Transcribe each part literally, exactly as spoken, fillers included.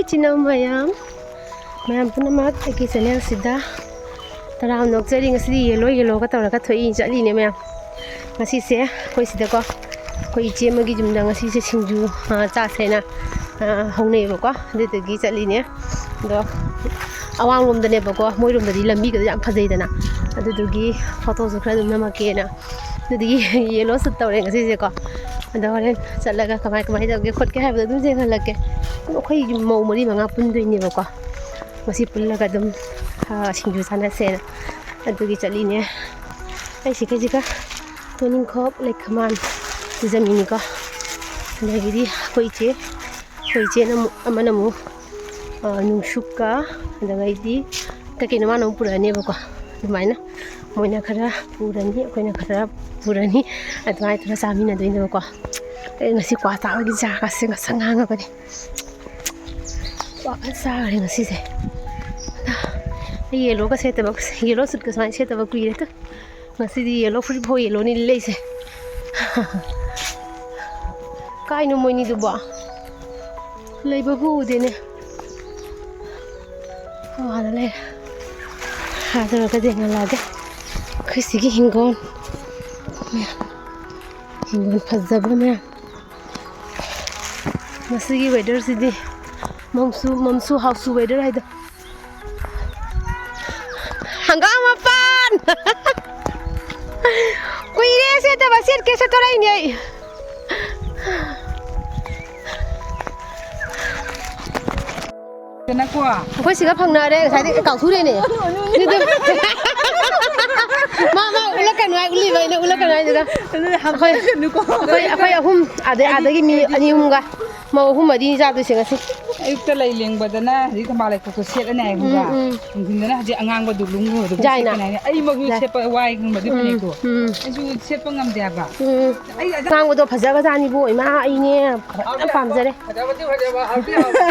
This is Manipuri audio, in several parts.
ꯏꯆꯤꯟ ꯏꯅꯥꯎ ꯃꯌꯥꯝ, ꯃꯌꯥꯝ ꯄꯨꯝꯅꯃꯛ ꯑꯩꯒꯤ ꯆꯦꯅꯦꯜꯁꯤꯗ ꯇꯔꯥꯝꯅ ꯑꯣꯛꯆꯔꯤ꯫ ꯉꯁꯤꯗꯤ ꯌꯦꯜꯂꯣ ꯌꯦꯜꯂꯣꯒ ꯇꯧꯔꯒ ꯊꯣꯛꯏ ꯆꯠꯂꯤꯅꯦ ꯃꯌꯥꯝ꯫ ꯉꯁꯤꯁꯦ ꯑꯩꯈꯣꯏ ꯁꯤꯗꯀꯣ, ꯑꯩꯈꯣꯏ ꯏꯆꯦ ꯑꯃꯒꯤ ꯌꯨꯝꯗ ꯉꯁꯤꯁꯦ ꯁꯤꯡꯖꯨ, ꯑ, ꯆꯥꯁꯦꯅ, ꯑ, ꯍꯧꯅꯩꯌꯦꯕꯀꯣ꯫ ꯑꯗꯨꯗꯨꯒꯤ ꯆꯠꯂꯤꯅꯦ꯫ ꯑꯗꯣ ꯑꯋꯥꯡꯂꯣꯝꯗꯅꯦꯕꯀꯣ, ꯃꯣꯏꯔꯣꯝꯗꯗꯤ ꯂꯝꯕꯤꯒꯗꯣ ꯌꯥꯝ ꯐꯖꯩꯗꯅ, ꯑꯗꯨꯗꯨꯒꯤ ꯐꯣꯇꯣꯁꯨ ꯈꯔ ꯑꯗꯨꯝ ꯅꯝꯃꯛꯀꯦꯅ꯫ ꯑꯗꯨꯗꯨꯒꯤ ꯌꯦꯜꯂꯣ ꯁꯨꯠ ꯇꯧꯔꯦ ꯉꯁꯤꯁꯦꯀꯣ꯫ ꯑꯗꯣ ꯍꯣꯔꯦꯟ ꯆꯠꯂꯒ ꯀꯃꯥꯏ ꯀꯃꯥꯏ ꯇꯧꯒꯦ ꯈꯣꯠꯀꯦ ꯍꯥꯏꯕꯗꯣ ꯑꯗꯨꯝ ꯌꯦꯡꯍꯜꯂꯛꯀꯦ꯫ ꯑꯗꯨꯝ ꯑꯩꯈꯣꯏ ꯃꯧ ꯃꯔꯤ ꯃꯉꯥ ꯄꯨꯟꯗꯣꯏꯅꯦꯕꯀꯣ꯫ ꯃꯁꯤ ꯄꯨꯜꯂꯒ ꯑꯗꯨꯝ, ꯑ, ꯁꯤꯡꯖꯨ ꯆꯥꯅꯁꯦꯅ ꯑꯗꯨꯒꯤ ꯆꯠꯂꯤꯅꯦ꯫ ꯑꯩ ꯁꯤꯈꯩꯁꯤꯒ ꯇꯣꯅꯤꯡꯈꯣꯛ, ꯂꯩꯈꯃꯥꯟ ꯄꯨꯖꯃꯤꯅꯤꯀꯣ꯫ ꯑꯗꯒꯤꯗꯤ ꯑꯩꯈꯣꯏ ꯏꯆꯦ, ꯑꯩꯈꯣꯏ ꯏꯆꯦꯅ ꯑꯃꯨꯛ, ꯑꯃꯅ ꯑꯃꯨꯛ, ꯑ, ꯅꯨꯡꯁꯨꯛꯀ, ꯑꯗꯒꯤꯗꯤ ꯀꯩ ꯀꯩꯅꯣ ꯃꯥꯅ ꯑꯃꯨꯛ ꯄꯨꯔꯛꯑꯅꯦꯕꯀꯣ꯫ ꯑꯗꯨꯃꯥꯏꯅ ꯃꯣꯏꯅ ꯈꯔ ꯄꯨꯔꯅꯤ, ꯑꯩꯈꯣꯏꯅ ꯈꯔ ꯄꯨꯔꯅꯤ, ꯑꯗꯨꯃꯥꯏꯅ ꯇꯧꯔꯒ ꯆꯥꯃꯤꯟꯅꯗꯣꯏꯅꯦꯕꯀꯣ꯫ ꯑꯩ ꯉꯁꯤ ꯀ꯭ꯋꯥ ꯆꯥꯕꯒꯤ ꯆꯥꯒꯁꯦ ꯉꯁꯪ ꯉꯥꯡꯉꯕꯅꯤ꯫ ꯀ꯭ꯋꯥ ꯐꯖꯅ ꯆꯥꯈ꯭ꯔꯦ ꯉꯁꯤꯁꯦ꯫ ꯑꯩ ꯌꯦꯜꯂꯣꯒ ꯁꯦꯠꯇꯕ, ꯌꯦꯜꯂꯣ ꯁꯨꯠꯀ ꯁꯨꯃꯥꯏꯅ ꯁꯦꯠꯇꯕ ꯀꯨꯏꯔꯦ꯫ ꯇꯨ, ꯉꯁꯤꯗꯤ ꯌꯦꯜꯂꯣ ꯐꯨꯔꯤꯠ ꯐꯥꯎ ꯌꯦꯜꯂꯣꯅꯤ ꯂꯤꯠꯂꯛꯏꯁꯦ꯫ ꯀꯥꯏꯅꯣ ꯃꯣꯏꯅꯤꯗꯨꯕꯣ? ꯂꯩꯕꯕꯨ ꯎꯗꯦꯅꯦ꯫ ꯑꯣ, ꯑꯥꯗ ꯂꯩꯔꯦ꯫ ꯑꯥꯗ ꯌꯧꯔꯒ ꯌꯦꯡꯍꯜꯂꯛꯑꯒꯦ꯫ ꯑꯩꯈꯣꯏ ꯁꯤꯒꯤ ꯍꯤꯡꯒꯣꯜ꯫ ꯍꯤꯡꯒꯣꯜ ꯐꯖꯕ ꯃꯌꯥꯝ꯫ ꯃꯁꯤꯒꯤ ꯋꯦꯗꯔꯁꯤꯗꯤ ꯃꯝꯁꯨ, ꯃꯝꯁꯨ ꯍꯥꯎꯁꯨ ꯋꯦꯗꯔ ꯍꯥꯏꯗꯣ꯫ ꯍꯪꯒꯥꯝ ꯃꯄꯥꯟ! ꯀꯨꯏꯔꯦ ꯁꯦꯠꯇꯕ, ꯁꯦꯠꯀꯦ ꯁꯦꯠꯇꯣꯔꯛꯏꯅꯦ ꯑꯩ꯫ ꯀꯣ꯫ ꯑꯩꯈꯣꯏ ꯁꯤꯒ ꯐꯪꯅꯔꯦ, ꯉꯁꯥꯏꯗꯤ ꯀꯥꯎꯊꯨꯔꯦꯅꯦ꯫ ꯑꯗꯨꯗꯤ ꯃꯥ, ꯃꯥ ꯎꯠꯂꯛꯀꯅꯨ ꯍꯥꯏ, ꯎꯠꯂꯤꯕ ꯑꯩꯅ ꯎꯠꯂꯛꯀꯅꯨ ꯍꯥꯏꯗꯨꯗ꯫ ꯑꯗꯨꯗꯤ ꯑꯩꯈꯣꯏ, ꯍꯥꯞꯆꯔꯛꯀꯅꯨꯀꯣ꯫ ꯑꯩꯈꯣꯏ, ꯑꯩꯈꯣꯏ ꯑꯍꯨꯝ, ꯑꯗꯩ ꯑꯥꯗꯒꯤ ꯃꯤ ꯑꯅꯤ ꯑꯍꯨꯝꯒ, ꯃꯧ ꯑꯍꯨꯝ ꯃꯔꯤ ꯆꯥꯗꯣꯏꯁꯦ ꯉꯁꯤ꯫ ꯑꯌꯨꯛꯇ ꯂꯩ ꯂꯦꯡꯕꯗꯅ ꯍꯧꯖꯤꯛ ꯊꯝꯕꯥꯜ ꯂꯩꯈꯣꯛꯇꯣ ꯁꯦꯠꯂꯅꯤ ꯍꯥꯏ ꯈꯪꯕ꯭ꯔꯥ? ꯎꯝ, ꯎꯝ꯫ ꯅꯨꯡꯊꯤꯟꯗꯅ ꯍꯧꯖꯤꯛ ꯑꯉꯥꯡꯕꯗꯨ ꯂꯨꯝꯈ꯭ꯔꯕꯗꯨ ꯌꯥꯏꯅ꯫ ꯁꯦꯠꯀꯅꯤ ꯍꯥꯏꯅꯤ꯫ ꯑꯩꯃꯛꯁꯨ ꯌꯥꯏ꯫ ꯁꯦꯠꯄ ꯋꯥꯏ ꯈꯪꯕ ꯑꯗꯨ ꯎꯝ, ꯐꯅꯦꯛꯇꯣ꯫ ꯎꯝ꯫ ꯑꯩꯁꯨ ꯁꯦꯠꯄ ꯉꯝꯗꯦ ꯍꯥꯏꯕ꯫ ꯎꯝ꯫ ꯑꯩ ꯑꯗ- ꯑꯉꯥꯡꯕꯗꯣ ꯐꯖꯒ꯭ꯔꯖꯥꯠꯅꯤꯕꯣ, ꯏꯃꯥ, ꯑꯩꯅꯦ ꯐꯖꯅ ꯄꯥꯝꯖꯔꯦ꯫ ꯐꯖꯕꯗꯤ ꯐꯖꯕ, ꯍꯥꯎꯗꯤ ꯍꯥꯎꯕ꯫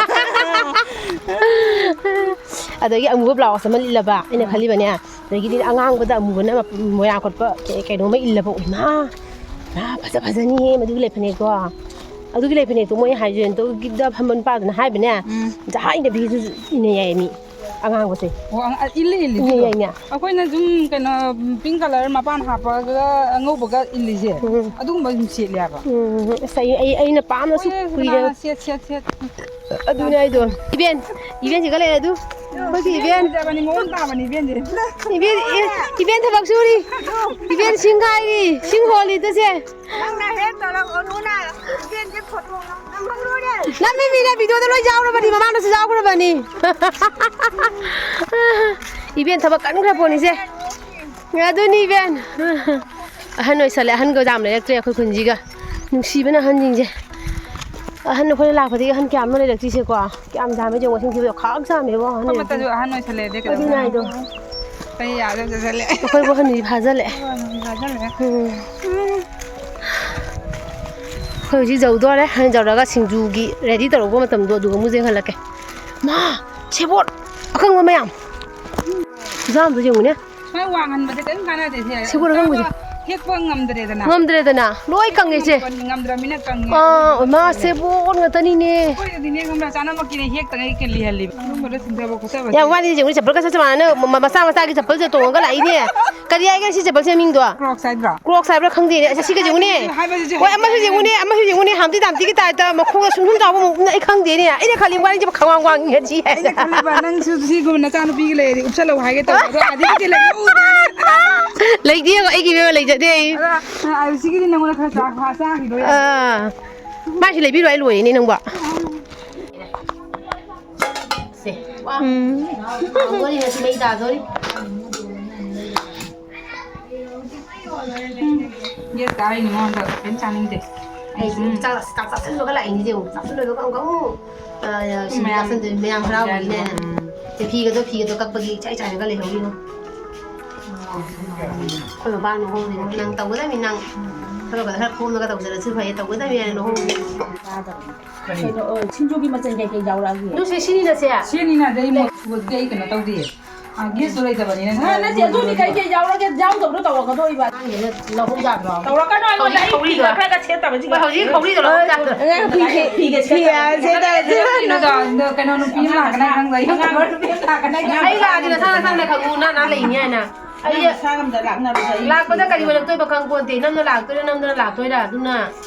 ꯑꯗꯒꯤ ꯑꯃꯨꯕ ꯕ꯭ꯂꯥꯎꯁ ꯑꯃ ꯂꯤꯠꯂꯕ, ꯑꯩꯅ ꯈꯜꯂꯤꯕꯅꯦ, ꯑꯗꯒꯤꯗꯤ ꯑꯉꯥꯡꯕꯗ ꯑꯃꯨꯕꯅ ꯃꯣꯏꯔꯥꯡ ꯀꯣꯠꯄ ꯀꯩ-, ꯀꯩꯅꯣꯝꯃ ꯏꯜꯂꯕ, ꯏꯃꯥ, ꯏꯃꯥ, ꯐꯖ ꯐꯖꯅꯤꯍꯦ ꯃꯗꯨꯒꯤ ꯂꯩ ꯐꯅꯦꯛꯇꯣ꯫ ꯑꯗꯨꯒꯤ ꯂꯩ ꯐꯅꯦꯛꯇꯣ ꯃꯣꯏ ꯍꯥꯏ ꯖꯣꯏꯟꯇꯣꯒꯤꯗ ꯐꯝꯕ ꯅꯨꯄꯥꯗꯨꯅ ꯍꯥꯏꯕꯅꯦ꯫ ꯎꯝ꯫ ꯖꯍꯥꯏꯅꯕꯤꯁꯨ ꯏꯟꯅ ꯌꯥꯏꯌꯦ ꯃꯤ ꯑꯉꯥꯡꯕꯁꯦ꯫ ꯑꯣ, ꯑꯪ-, ꯑ, ꯏꯜꯂꯤ, ꯏꯜꯂꯤ, ꯏꯟꯅ ꯑꯗꯨꯗꯣ꯫ ꯌꯥꯏꯅꯦ꯫ ꯑꯩꯈꯣꯏꯅ ꯁꯨꯝ ꯀꯩꯅꯣ, pink colour ꯃꯄꯥꯟ ꯍꯥꯞꯄꯒ ꯑꯉꯧꯕꯒ ꯏꯜꯂꯤꯁꯦ꯫ ꯎꯝ꯫ ꯑꯗꯨꯒꯨꯝꯕ ꯑꯗꯨꯝ ꯁꯦꯠꯂꯦ ꯍꯥꯏꯕ꯫ ꯎꯝ, ꯑꯁ, ꯑꯩ, ꯑꯩ, ꯑꯩꯅ ꯄꯥꯝꯅꯁꯨ ꯍꯣꯏꯅꯦ, ꯀꯨꯏꯔꯦ꯫ Set, set, set. ꯑꯗꯨꯅꯦ ꯍꯥꯏꯗꯣ꯫ ꯏꯕꯦꯟ, ꯏꯕꯦꯟꯁꯤꯒ ꯂꯩꯔꯦ ꯑꯗꯨ꯫ ꯑꯩꯈꯣꯏꯒꯤ ꯏꯕꯦꯟ꯫ ꯐꯖꯕꯅꯤ, ꯃꯑꯣꯡ ꯇꯥꯕꯅꯤ ꯏꯕꯦꯟꯁꯦ꯫ ꯏꯕꯦꯟ, ꯏ-, ꯏꯕꯦꯟ ꯊꯕꯛ ꯁꯨꯔꯤ꯫ ꯏꯕꯦꯟ ꯁꯤꯡ ꯈꯥꯏꯔꯤ, ꯁꯤꯡ ꯍꯣꯜꯂꯤ ꯇꯁꯦ꯫ ꯅꯪꯅ ꯍꯦꯛ ꯇꯧꯔꯛꯑꯣꯅꯨꯅ ꯏꯕꯦꯟꯁꯦ ꯐꯣꯇꯣ ꯅꯝꯍꯧꯔꯣꯅꯦ꯫ ꯅꯝꯃꯤꯃꯤꯅꯦ, videoꯗ ꯂꯣꯏ ꯌꯥꯎꯔꯕꯅꯤ, ꯃꯃꯥꯡꯗꯁꯨ ꯌꯥꯎꯈ꯭ꯔꯕꯅꯤ꯫ ꯏꯕꯦꯟ ꯊꯕꯛ ꯀꯟꯈ꯭ꯔ ꯄꯣꯠꯅꯤꯁꯦ꯫ ꯑꯗꯨꯅꯤ ꯏꯕꯦꯟ꯫ ꯑꯍꯟ ꯑꯣꯏꯁꯜꯂꯦ, ꯑꯍꯟꯒ ꯌꯥꯝ ꯂꯩꯔꯛꯇ꯭ꯔꯦ ꯑꯩꯈꯣꯏ ꯈꯨꯟꯁꯤꯒ꯫ ꯅꯨꯡꯁꯤꯕꯅ ꯑꯍꯟꯁꯤꯡꯁꯦ꯫ ꯑꯍꯟ ꯑꯩꯈꯣꯏꯅ ꯂꯥꯛꯄꯗꯒꯤ ꯑꯍꯟ ꯀꯌꯥꯝꯅꯣ ꯂꯩꯔꯛꯇ꯭ꯔꯤꯁꯦꯀꯣ꯫ ꯀꯌꯥꯝ ꯌꯥꯝꯃꯦ ꯌꯦꯡꯉꯣ, ꯁꯤꯡꯁꯤꯕꯨ ꯈꯥꯛ ꯆꯥꯝꯃꯦꯕꯣ, ꯑꯍꯟ ꯑꯩꯈꯣꯏ ꯂꯩꯔꯛꯇ꯭ꯔꯤꯁꯦ꯫ ꯃꯇꯝꯁꯨ ꯑꯍꯟ ꯑꯣꯏꯁꯜꯂꯛꯑꯦ, ꯑꯗꯨꯅ ꯀꯩꯗꯧꯗꯣꯏꯅꯣ? ꯍꯥꯏꯗꯣ꯫ ꯆꯍꯤ ꯌꯥꯝ ꯌꯥꯝꯁꯜꯂꯛꯑꯦ꯫ ꯑꯩꯈꯣꯏꯕꯨ ꯍꯅꯨꯕꯤ ꯐꯥꯖꯜꯂꯛꯑꯦ꯫ ꯑꯩꯈꯣꯏꯕꯨ ꯍꯅꯨꯕꯤ ꯐꯥꯖꯜꯂꯛꯑꯦ꯫ ꯎꯝ꯫ ꯑꯩꯈꯣꯏ ꯍꯧꯖꯤꯛ ꯌꯧꯗꯣꯔꯦ꯫ ꯍꯣꯔꯦꯟ ꯌꯧꯔꯒ ꯁꯤꯡꯖꯨꯒꯤ ready ꯇꯧꯔꯛꯄ ꯃꯇꯝꯗꯣ ꯑꯗꯨꯒ ꯑꯃꯨꯛ ꯌꯦꯡꯍꯜꯂꯛꯀꯦ꯫ ꯃꯥ! ꯁꯦꯕꯣꯠ! ꯑꯀꯪꯕ ꯃꯌꯥꯝ! ꯈꯨꯌꯥꯝꯗꯣ ꯌꯦꯡꯉꯨꯅꯦ꯫ ꯁꯨꯃꯥꯏ ꯋꯥꯡꯍꯟꯕꯁꯦ ꯀꯔꯤꯝ ꯀꯥꯟꯅꯗꯦ, ꯁꯦ꯫ ꯁꯦꯕꯣꯠ ꯑꯀꯪꯕꯁꯦ꯫ ꯍꯦꯛꯄ ꯉꯝꯗ꯭ꯔꯦꯗꯅ꯫ ꯉꯝꯗ꯭ꯔꯦꯗꯅ꯫ ꯂꯣꯏ ꯀꯪꯉꯦ, ꯏꯆꯦ꯫ ꯉꯝꯗ꯭ꯔꯃꯤꯅ ꯀꯪꯉꯦ꯫ ꯑꯥ, ꯃꯥ ꯁꯦꯕꯣꯠ ꯉꯥꯛꯇꯅꯤꯅꯦ꯫ ꯑꯩꯈꯣꯏꯗꯗꯤꯅꯦ, ꯈꯪꯕ꯭ꯔꯥ, ꯆꯥꯅꯝꯃꯛꯀꯤꯅꯦ ꯍꯦꯛꯇꯉꯩ ꯂꯤꯍꯜꯂꯤꯕ꯫ ꯑꯗꯨꯝꯕꯗ ꯊꯤꯟꯊꯕ ꯈꯣꯠꯊꯕꯁꯦ꯫ ꯌꯥꯝ ꯋꯥꯅꯤ, ꯌꯦꯡꯉꯨꯅꯦ, ꯆꯝꯄꯜꯒ ꯆꯞ ꯃꯥꯟꯅꯅ ꯃ-, ꯃꯆꯥ ꯃꯆꯥꯒꯤ ꯆꯝꯄꯜꯁꯦ ꯇꯣꯡꯉꯒ ꯂꯥꯛꯏꯅꯦ꯫ ꯀꯔꯤ ꯍꯥꯏꯒꯦ ꯁꯤ ꯆꯝꯄꯜꯁꯦ ꯃꯤꯡꯗꯣ? Crocs ꯍꯥꯏꯗ꯭ꯔꯣ? Crocs ꯍꯥꯏꯕ꯭ꯔꯥ ꯈꯪꯗꯦꯅꯦ꯫ ꯑꯁ, ꯁꯤꯒ ꯌꯦꯡꯉꯨꯅꯦ꯫ ꯍꯥꯏꯕꯁꯤꯁꯨ ꯍꯣꯏ, ꯑꯃꯁꯨ ꯌꯦꯡꯉꯨꯅꯦ, ꯑꯃꯁꯨ ꯌꯦꯡꯉꯨꯅꯦ, ꯍꯥꯝꯇꯤ ꯗꯥꯝꯇꯤꯒꯤ type ꯇ ꯃꯈꯣꯡꯒ ꯁꯨꯝ ꯁꯨꯝ ꯆꯥꯎꯕ ꯑꯃꯨꯛ ꯑꯩ ꯈꯪꯗꯦꯅꯦ꯫ ꯑꯩꯅ ꯈꯜꯂꯤ ꯋꯥꯔꯤꯁꯦ ꯈꯪꯋꯥꯡ ꯋꯥꯡꯉꯤ ꯁꯤ ꯍꯥꯏꯅ꯫ ꯑꯩꯅ ꯈꯜꯂꯤꯕ ꯅꯪꯁꯨ ꯁꯤꯒꯨꯝꯕ ꯅꯆꯥꯅꯨꯄꯤꯒ ꯂꯩꯔꯗꯤ ꯎꯞꯁꯜꯂꯧ ꯍꯥꯏꯒꯦ ꯇꯧꯕ꯫ ꯑꯗꯣ ꯑꯗꯒꯤꯗꯤ ꯂꯩꯍꯧꯗꯦ꯫ ꯂꯩꯇꯦ, ꯑꯩꯒꯤ ꯏꯕꯦꯝꯃ ꯂꯩꯖꯗꯦ ꯑꯩ꯫ ꯑꯗꯣ, ꯑ, ꯁꯤꯒꯤꯗꯤ ꯅꯪꯉꯣꯟꯗ ꯈꯔ ꯆꯥ-, ꯆꯥꯈꯤꯗꯣꯏꯅꯦ꯫ ꯑꯥ꯫ ꯃꯥꯏꯁꯨ ꯂꯩꯕꯤꯔꯣ, ꯑꯩ ꯂꯣꯏꯔꯦꯅꯦ ꯅꯪꯕꯣ꯫ ꯁꯦ, ꯋꯥ꯫ ꯎꯝ꯫ ꯍꯥꯎꯗꯣꯔꯤ, ꯉꯁꯤ ꯃꯩ ꯇꯥꯗꯣꯔꯤ꯫ Yes, ꯀꯥꯔꯤꯅꯤ ꯃꯉꯣꯟꯗ ꯀꯩꯝ ꯆꯥꯅꯤꯡꯗꯦ꯫ ꯑꯩꯁꯨ ꯎꯝ꯫ ꯆꯥꯛ, ꯆꯥꯛ ꯆꯥꯁꯤꯜꯂꯒ ꯂꯥꯛꯏꯅꯤ ꯌꯦꯡꯉꯨ꯫ ꯆꯥꯁꯤꯜꯂꯣꯏꯕꯒ ꯑꯃꯨꯛ, ꯑꯃꯨꯛ, ꯑ, ꯁꯤꯡꯖꯨ ꯃꯌꯥꯝ ꯆꯥꯁꯤꯟꯗꯣꯏꯅꯤ꯫ ꯃꯌꯥꯝ ꯍꯔꯥꯎꯕꯒꯤꯅꯦ꯫ ꯎꯝ꯫ ꯁꯦ ꯐꯤꯒꯗꯣ, ꯐꯤꯒꯗꯣ ꯀꯛꯄꯒꯤ ꯏꯆꯥꯏ ꯆꯥꯏꯔꯒ ꯂꯩꯍꯧꯔꯤꯉꯣ꯫ ꯑꯩꯈꯣꯏ ꯃꯄꯥꯅ ꯅꯣꯛꯍꯧꯔꯤꯅꯤ꯫ ꯅꯪ ꯇꯧꯒꯗꯕꯅꯤ ꯅꯪ꯫ ꯈꯔ ꯈꯔ ꯈꯣꯝꯂꯒ ꯇꯧꯖꯔꯁꯨ ꯐꯩꯌꯦ, ꯇꯧꯒꯗꯕꯅꯤ ꯍꯥꯏꯅ ꯅꯣꯛꯍꯧꯔꯤꯅꯤ꯫ ꯀꯩꯅꯣ, ꯑ, ꯁꯤꯡꯖꯨꯒꯤ ꯃꯆꯜ ꯀꯩꯀꯩ ꯌꯥꯎꯔꯛꯑꯒꯦ? ꯑꯗꯨ ꯁꯦ ꯁꯤꯅꯤꯅ ꯁꯦ꯫ ꯁꯤꯅꯤꯅ ꯑꯗꯩ ꯃꯣꯔꯣꯛ ꯁꯨꯕꯗꯨꯗꯤ ꯑꯩ ꯀꯩꯅꯣ ꯇꯧꯗꯦ꯫ ꯒꯦꯁꯇꯨ ꯂꯩꯇꯕꯅꯤꯅ꯫ ꯑ, ꯅꯠꯇꯦ, ꯑꯗꯨꯗꯤ ꯀꯩ ꯀꯩ ꯌꯥꯎꯔꯒꯦ? ꯌꯥꯎꯗꯕꯗꯣ ꯇꯧꯔꯛꯀꯗꯣꯏꯕ꯫ ꯑꯉꯥꯡꯒꯤꯗ ꯂꯧꯍꯧ ꯌꯥꯗ꯭ꯔꯣ? ꯇꯧꯔꯛꯀꯅꯨ ꯑꯩꯉꯣꯟꯗ, ꯑꯩ ꯈꯧꯔꯤꯗꯣ꯫ ꯐꯤꯒ ꯈꯔꯒ ꯁꯦꯠꯇꯕꯁꯤꯒ꯫ ꯍꯣꯏ, ꯍꯧꯖꯤꯛ ꯈꯧꯔꯤꯗꯣ ꯂꯧꯍꯧ ꯌꯥꯗ꯭ꯔꯣ? ꯑꯉꯥꯡ ꯐꯤꯁꯦ, ꯐꯤꯒ ꯁꯦꯠꯇꯕꯁꯤꯒ꯫ ꯀꯩꯅꯣꯗꯣ, ꯀꯩꯅꯣ ꯅꯨꯄꯤ ꯑꯃ ꯂꯥꯛꯀꯅꯤ ꯈꯪꯕ, YouTuber ꯅꯨꯄꯤ ꯑꯃ ꯂꯥꯛꯀꯅꯤ ꯈꯪꯕ꯫ ꯑꯩ ꯂꯥꯛꯑꯗꯤ ꯅꯁꯥ ꯅꯁꯥꯅ ꯈꯪꯉꯨ, ꯅꯥ ꯅꯥ ꯂꯩꯅꯤ ꯍꯥꯏꯅ꯫ ꯑꯩ ꯅꯪ ꯅꯁꯥ ꯉꯝꯗ ꯂꯥꯛꯅꯕꯗꯣ ꯑꯩ ꯂꯥꯛꯄꯗ ꯀꯔꯤ ꯑꯣꯏꯔꯛꯇꯣꯏꯕ ꯈꯪꯄꯣꯟꯇꯦ꯫ ꯅꯪꯅ ꯂꯥꯛꯇꯣꯏꯔꯥ, ꯅꯪꯗꯅ ꯂꯥꯛꯇꯣꯏꯔꯥ? ꯑꯗꯨꯅ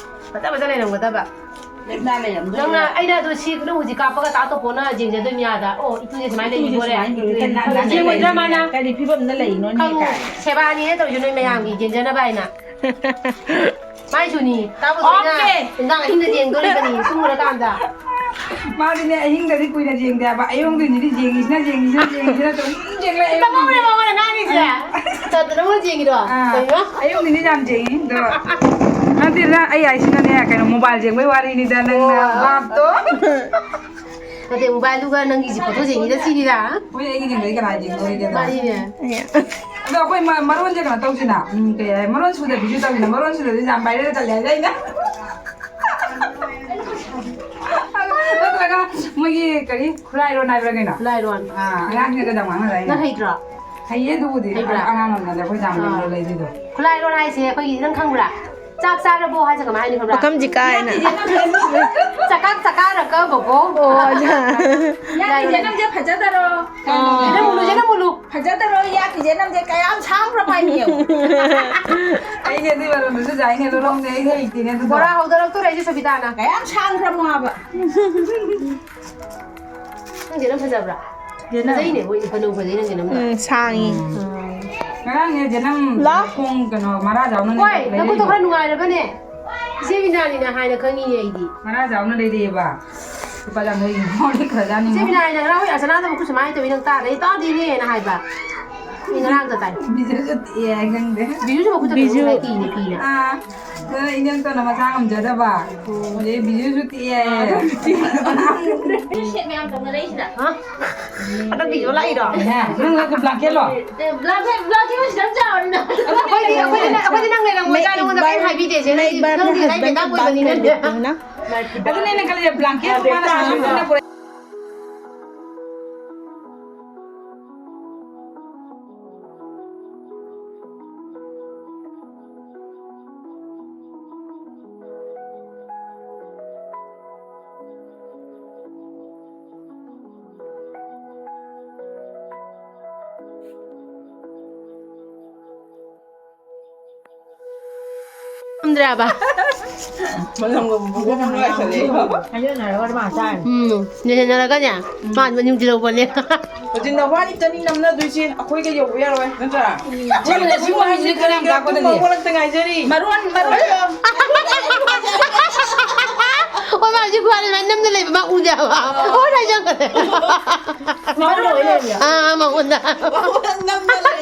ꯐꯖ ꯐꯖ ꯂꯩꯔꯝꯒꯗꯕ꯫ ꯂꯩꯅꯥ ꯂꯩꯔꯝꯗꯣꯏꯅꯦ꯫ ꯅꯪꯅ, ꯑꯩꯅ ꯑꯗꯨ ꯁꯤ ꯅꯪ ꯍꯧꯖꯤꯛ ꯀꯥꯞꯄꯒ ꯇꯥꯇꯣ ꯄꯣꯟꯅ ꯌꯦꯡꯖꯗꯣꯏ ꯃꯤꯌꯥꯗ꯫ ꯑꯣ, ꯏꯇꯨꯁꯦ ꯁꯨꯃꯥꯏꯅ ꯏꯇꯨꯁꯦ ꯂꯩꯕꯤꯗꯣꯔꯦ꯫ ꯁꯨꯃꯥꯏꯅ ꯂꯩꯕꯤꯗꯣꯔꯦ꯫ ꯌꯦꯡꯉꯣꯏꯗ꯭ꯔꯥ ꯃꯥꯅ? ꯀꯔꯤ ꯐꯤꯕꯝꯗ ꯂꯩꯔꯤꯅꯣꯅꯦ ꯈꯪꯉꯨ, ꯀꯥꯏ꯫ ꯁꯦꯕꯥꯅꯤꯅꯦ ꯇꯧꯔꯤꯁꯦ ꯅꯣꯏ ꯃꯌꯥꯝꯒꯤ ꯌꯦꯡꯖꯅꯕ ꯍꯥꯏꯅ꯫ ꯃꯥꯏꯁꯨꯅꯤ꯫ ꯇꯥꯕꯨ ꯂꯣꯏꯅ ꯑꯣꯀꯦ꯫ ꯏꯟꯖꯥꯡ ꯑꯍꯤꯡꯗ ꯌꯦꯡꯗꯣꯔꯤꯕꯅꯤ ꯁꯨꯝ ꯎꯔꯀꯥꯟꯗ꯫ ꯃꯥꯗꯤꯅꯦ ꯑꯍꯤꯡꯗꯗꯤ ꯀꯨꯏꯅ ꯌꯦꯡꯗꯦ ꯍꯥꯏꯕ꯫ ꯑꯌꯨꯛꯗꯤꯅꯤꯗꯤ ꯌꯦꯡꯉꯤꯁꯤꯅ, ꯌꯦꯡꯉꯤꯁꯤꯅ, ꯌꯦꯡꯉꯤꯁꯤꯅ ꯑꯗꯨꯝ ꯌꯦꯡꯂꯛꯑꯦ꯫ ꯇꯝꯃꯧꯔꯦ ꯃꯉꯣꯟꯗ ꯉꯥꯡꯉꯤꯁꯦ꯫ ꯇꯠꯇꯅ ꯃꯣꯏ ꯌꯦꯡꯉꯤꯔꯣ? ꯑꯥ꯫ ꯀꯩꯅꯣ? ꯑꯌꯨꯛꯗꯤꯅꯤ ꯌꯥꯝ ꯌꯦꯡꯉꯤ꯫ ꯑꯗꯣ ꯅꯠꯇꯦꯗ, ꯑꯩ ꯍꯥꯏꯁꯤꯅꯅꯦ, ꯀꯩꯅꯣ, ꯃꯣꯕꯥꯏꯜ ꯌꯦꯡꯕꯩ ꯋꯥꯔꯤꯅꯤꯗ, ꯅꯪꯅ ꯑꯣ꯫ ꯚꯥꯞꯇꯣ꯫ ꯅꯠꯇꯦ, ꯃꯣꯕꯥꯏꯜꯗꯨꯒ ꯅꯪꯒꯤ ꯐꯣꯇꯣ ꯌꯦꯡꯉꯤꯗ ꯁꯤꯅꯤꯗ꯫ ꯍꯣꯏ, ꯑꯩꯒꯤ ꯌꯦꯡꯗꯗꯤ ꯀꯅꯥ ꯌꯦꯡꯗꯣꯔꯤꯒꯦ? ꯃꯥꯅꯤꯅꯦ꯫ ꯑꯗꯣ ꯑꯩꯈꯣꯏ ꯃ-, ꯃꯔꯣꯟꯁꯦ ꯀꯩꯅꯣ ꯇꯧꯁꯤꯅ, ꯎꯝ, ꯀꯩ ꯍꯥꯏ, ꯃꯔꯣꯟ ꯁꯨꯗꯕꯤꯁꯨ ꯇꯧꯁꯤꯅ, ꯃꯔꯣꯟ ꯁꯨꯗꯕꯤꯁꯨ ꯌꯥꯝ viral ꯆꯠꯂꯦ ꯍꯥꯏꯗꯤ ꯑꯩꯅ꯫ ꯅꯠꯇ꯭ꯔꯒ ꯃꯣꯏꯒꯤ ꯀꯔꯤ, ꯈꯨꯠꯂꯥꯏꯔꯣꯟ ꯍꯥꯏꯕ꯭ꯔꯥ ꯀꯩꯅꯣ? ꯈꯨꯠꯂꯥꯏꯔꯣꯟ꯫ ꯑꯥ, ꯑꯉꯥꯡꯁꯤꯡꯅꯒ ꯌꯥꯝ ꯉꯥꯡꯅꯗꯥꯏꯅꯦ꯫ ꯅꯪ ꯍꯩꯇ꯭ꯔꯣ? ꯍꯩꯌꯦ ꯑꯗꯨꯕꯨꯗꯤ꯫ ꯍꯩꯕ꯭ꯔꯥ? ꯑꯉꯥꯡ ꯑꯣꯏꯔꯤꯉꯩꯗ ꯑꯩꯈꯣꯏ ꯌꯥꯝ ꯑꯥ꯫ ꯂꯩꯕꯗꯣ꯫ ꯈꯨꯠꯂꯥꯏꯔꯣꯟ ꯍꯥꯏꯁꯦ ꯑꯩꯈꯣꯏꯒꯤ, ꯅꯪ ꯈꯪꯕ꯭ꯔꯥ? ꯆꯥꯛ ꯆꯥꯔꯕꯣ ꯍꯥꯏꯁꯦ ꯀꯃꯥꯏ ꯍꯥꯏꯅꯤ ꯈꯪꯕ꯭ꯔꯥ? ꯄꯥꯈꯝ ꯆꯤꯀꯥ ꯍꯥꯏꯅ꯫ ꯆꯀꯥꯛ ꯆꯀꯥꯔꯀꯕꯀꯣ꯫ ꯑꯣ, ꯑꯗ꯫ ꯌꯥꯏ, ꯌꯥꯏ, ꯅꯪꯁꯦ ꯐꯖꯗꯔꯣ? ꯑꯣ꯫ ꯌꯦꯅꯝ ꯃꯨꯂꯨ, ꯌꯦꯅꯝ ꯃꯨꯂꯨ꯫ ꯐꯖꯗꯔꯣ? ꯌꯥꯛꯀꯤ ꯌꯦꯅꯝꯁꯦ ꯀꯌꯥꯝ ꯁꯥꯡꯈ꯭ꯔꯕ ꯍꯥꯏꯅꯤ ꯌꯦꯡꯉꯨ꯫ ꯑꯩꯅꯦ ꯑꯗꯨꯏ ꯃꯔꯝꯗꯁꯨ ꯌꯥꯏꯅꯦ, ꯑꯗꯨ ꯂꯣꯝꯗꯤ ꯑꯩꯗꯤ ꯍꯩꯇꯦꯅꯦ ꯑꯗꯨꯗꯣ꯫ ꯕꯣꯔꯥ ꯍꯧꯗꯣꯔꯛꯇꯣꯔꯦ ꯑꯩꯁꯦ ꯁꯣꯕꯤꯇꯥꯅ꯫ ꯀꯌꯥꯝ ꯁꯥꯡꯈ꯭ꯔꯕꯅꯣ ꯍꯥꯏꯕ꯫ ꯅꯪ ꯌꯦꯅꯝ ꯐꯖꯕ꯭ꯔꯥ? ꯌꯦꯅꯝ꯫ ꯐꯖꯩꯅꯦ, ꯍꯣꯏ, ꯐꯅꯕꯨ ꯐꯖꯩ ꯅꯪ ꯌꯦꯅꯝꯗꯣ꯫ ꯎꯝ, ꯁꯥꯡꯉꯤ꯫ ꯎꯝ꯫ ꯉꯔꯥꯡꯅꯦ ꯌꯦꯅꯝ ꯂꯥ? ꯈꯣꯡ ꯀꯩꯅꯣ ꯃꯔꯥ ꯆꯥꯎꯅ ꯍꯣꯏ, ꯂꯩꯔꯛꯏꯕ꯫ ꯅꯈꯨꯠꯇꯣ ꯈꯔ ꯅꯨꯡꯉꯥꯏꯔꯕꯅꯦ꯫ ꯏꯆꯦ ꯕꯤꯅꯥꯅꯤꯅ ꯍꯥꯏꯅ ꯈꯪꯉꯤꯅꯦ ꯑꯩꯗꯤ꯫ ꯃꯔꯥ ꯆꯥꯎꯅ ꯂꯩꯔꯛꯑꯦꯕ꯫ ꯂꯨꯄꯥ ꯌꯥꯡꯈꯩ ꯍꯨꯝꯐꯨ ꯈꯔꯖꯥꯠꯅꯤ꯫ ꯏꯆꯦ ꯕꯤꯅꯥꯅꯤꯅ ꯉꯔꯥꯡ ꯍꯣꯏ ꯑꯁꯅꯥꯗ ꯃꯈꯨꯠ ꯁꯨꯃꯥꯏꯅ ꯇꯧꯏ ꯅꯪ ꯇꯥꯗ ꯑꯩ ꯇꯥꯗꯦꯅꯦꯅ ꯍꯥꯏꯕ꯫ ꯑꯩ ꯉꯔꯥꯡꯗ ꯇꯥꯏ꯫ ꯕꯤꯖꯨꯁꯨ ꯇꯦꯛꯑꯦ ꯍꯥꯏ ꯈꯪꯗꯦ꯫ ꯕꯤꯖꯨꯁꯨ ꯃꯈꯨꯠꯇ ꯕꯤꯖꯨ꯫ ꯀꯩꯅꯣꯝ ꯂꯩ ꯀꯤꯅꯦ ꯀꯤꯅꯦ꯫ ꯑꯥ꯫ ꯑꯗꯨꯅ ꯏꯅꯦꯝꯇꯣꯟꯅ ꯃꯁꯥ ꯉꯝꯖꯗꯕ꯫ ꯑꯣ꯫ ꯑꯗꯩ ꯕꯤꯖꯨꯁꯨ ꯇꯦꯛꯑꯦ꯫ ꯑꯗꯨ ꯇꯦꯛꯑꯦ꯫ ꯁꯦꯠ ꯃꯌꯥꯝ ꯇꯧꯅꯔꯛꯏꯁꯤꯗ꯫ ꯍꯥ? ꯍꯟꯗꯛ ꯕꯤꯖꯨ ꯂꯥꯛꯏꯔꯣ? ꯅꯦ, ꯅꯪ ꯂꯥꯛꯀꯦ ꯕ꯭ꯂꯥꯡꯀꯦꯠꯂꯣ? ꯑꯦ, ꯕ꯭ꯂꯥꯡꯀꯦꯠ, ꯕ꯭ꯂꯥꯡꯀꯦꯠ ꯑꯣꯏꯅ ꯈꯤꯇꯪ ꯆꯥꯎꯔꯅꯤꯅ꯫ ꯑꯩꯈꯣꯏꯗꯤ, ꯑꯩꯈꯣꯏꯗꯤ ꯅꯪ, ꯑꯩꯈꯣꯏꯗꯤ ꯅꯪ ꯂꯩꯔꯝꯃꯣꯏꯗ꯭ꯔꯥ ꯅꯉꯣꯟꯗ ꯀꯔꯤꯝ ꯍꯥꯏꯕꯤꯗꯦꯁꯦ꯫ ꯅꯪꯗꯤ, ꯅꯪꯗꯤ ꯅꯪ ꯕꯦꯇꯥ ꯑꯣꯏꯕꯅꯤꯅ꯫ ꯑꯗꯨꯅꯦ ꯑꯩꯅ ꯈꯜꯂꯤꯁꯦ, ꯕ꯭ꯂꯥꯡꯀꯦꯠ ꯃꯥꯅ ꯁꯥꯕ ꯃꯇꯨꯡꯗ ꯄꯨꯔꯛ- ꯈꯪꯗ꯭ꯔꯦꯕ꯫ ꯃꯅꯝꯒ ꯄꯨꯡ ꯄꯨꯡ ꯂꯥꯛꯁꯜꯂꯛꯑꯦ꯫ ꯍꯥꯏꯖꯟꯅꯔꯒ ꯑꯗꯨꯃꯥꯏꯅ ꯆꯥꯔꯅꯤ꯫ ꯎꯝ, ꯌꯦꯡꯍꯟꯅꯔꯒꯅꯦ, ꯃꯥ ꯃꯅꯤꯡ ꯊꯤꯜꯍꯧꯕꯅꯦ꯫ ꯍꯧꯖꯤꯛ ꯅꯕꯥꯅꯤꯇꯅꯤ ꯅꯝꯅꯗꯣꯏꯁꯦ, ꯑꯩꯈꯣꯏꯒ ꯌꯧꯕ ꯌꯥꯔꯣꯏ, ꯅꯠꯇ꯭ꯔꯥ? ꯁꯤꯒꯨꯝꯕ ꯁꯤꯒꯨꯝꯕꯁꯤꯗꯤ ꯈꯔ ꯌꯥꯝ ꯇꯥꯛꯄꯗꯅꯦ꯫ ꯃꯔꯣꯟ, ꯃꯔꯣꯟ꯫ ꯍꯣꯏ, ꯃꯥ ꯍꯧꯖꯤꯛ ꯈꯨꯍꯥꯏꯗꯣ ꯑꯗꯨꯃꯥꯏꯅ ꯅꯝꯅ ꯂꯩꯕ ꯃꯥ ꯎꯗꯦ ꯍꯥꯏꯕ꯫ ꯍꯣꯏ, ꯍꯥꯏꯖꯟꯈ꯭ꯔꯦ꯫ ꯃꯔꯣꯟ ꯑꯣꯏ ꯂꯩꯔꯝꯃꯦ꯫ ꯑꯥ, ꯃꯉꯣꯟꯗ꯫ ꯅꯝꯅ ꯂꯩ꯫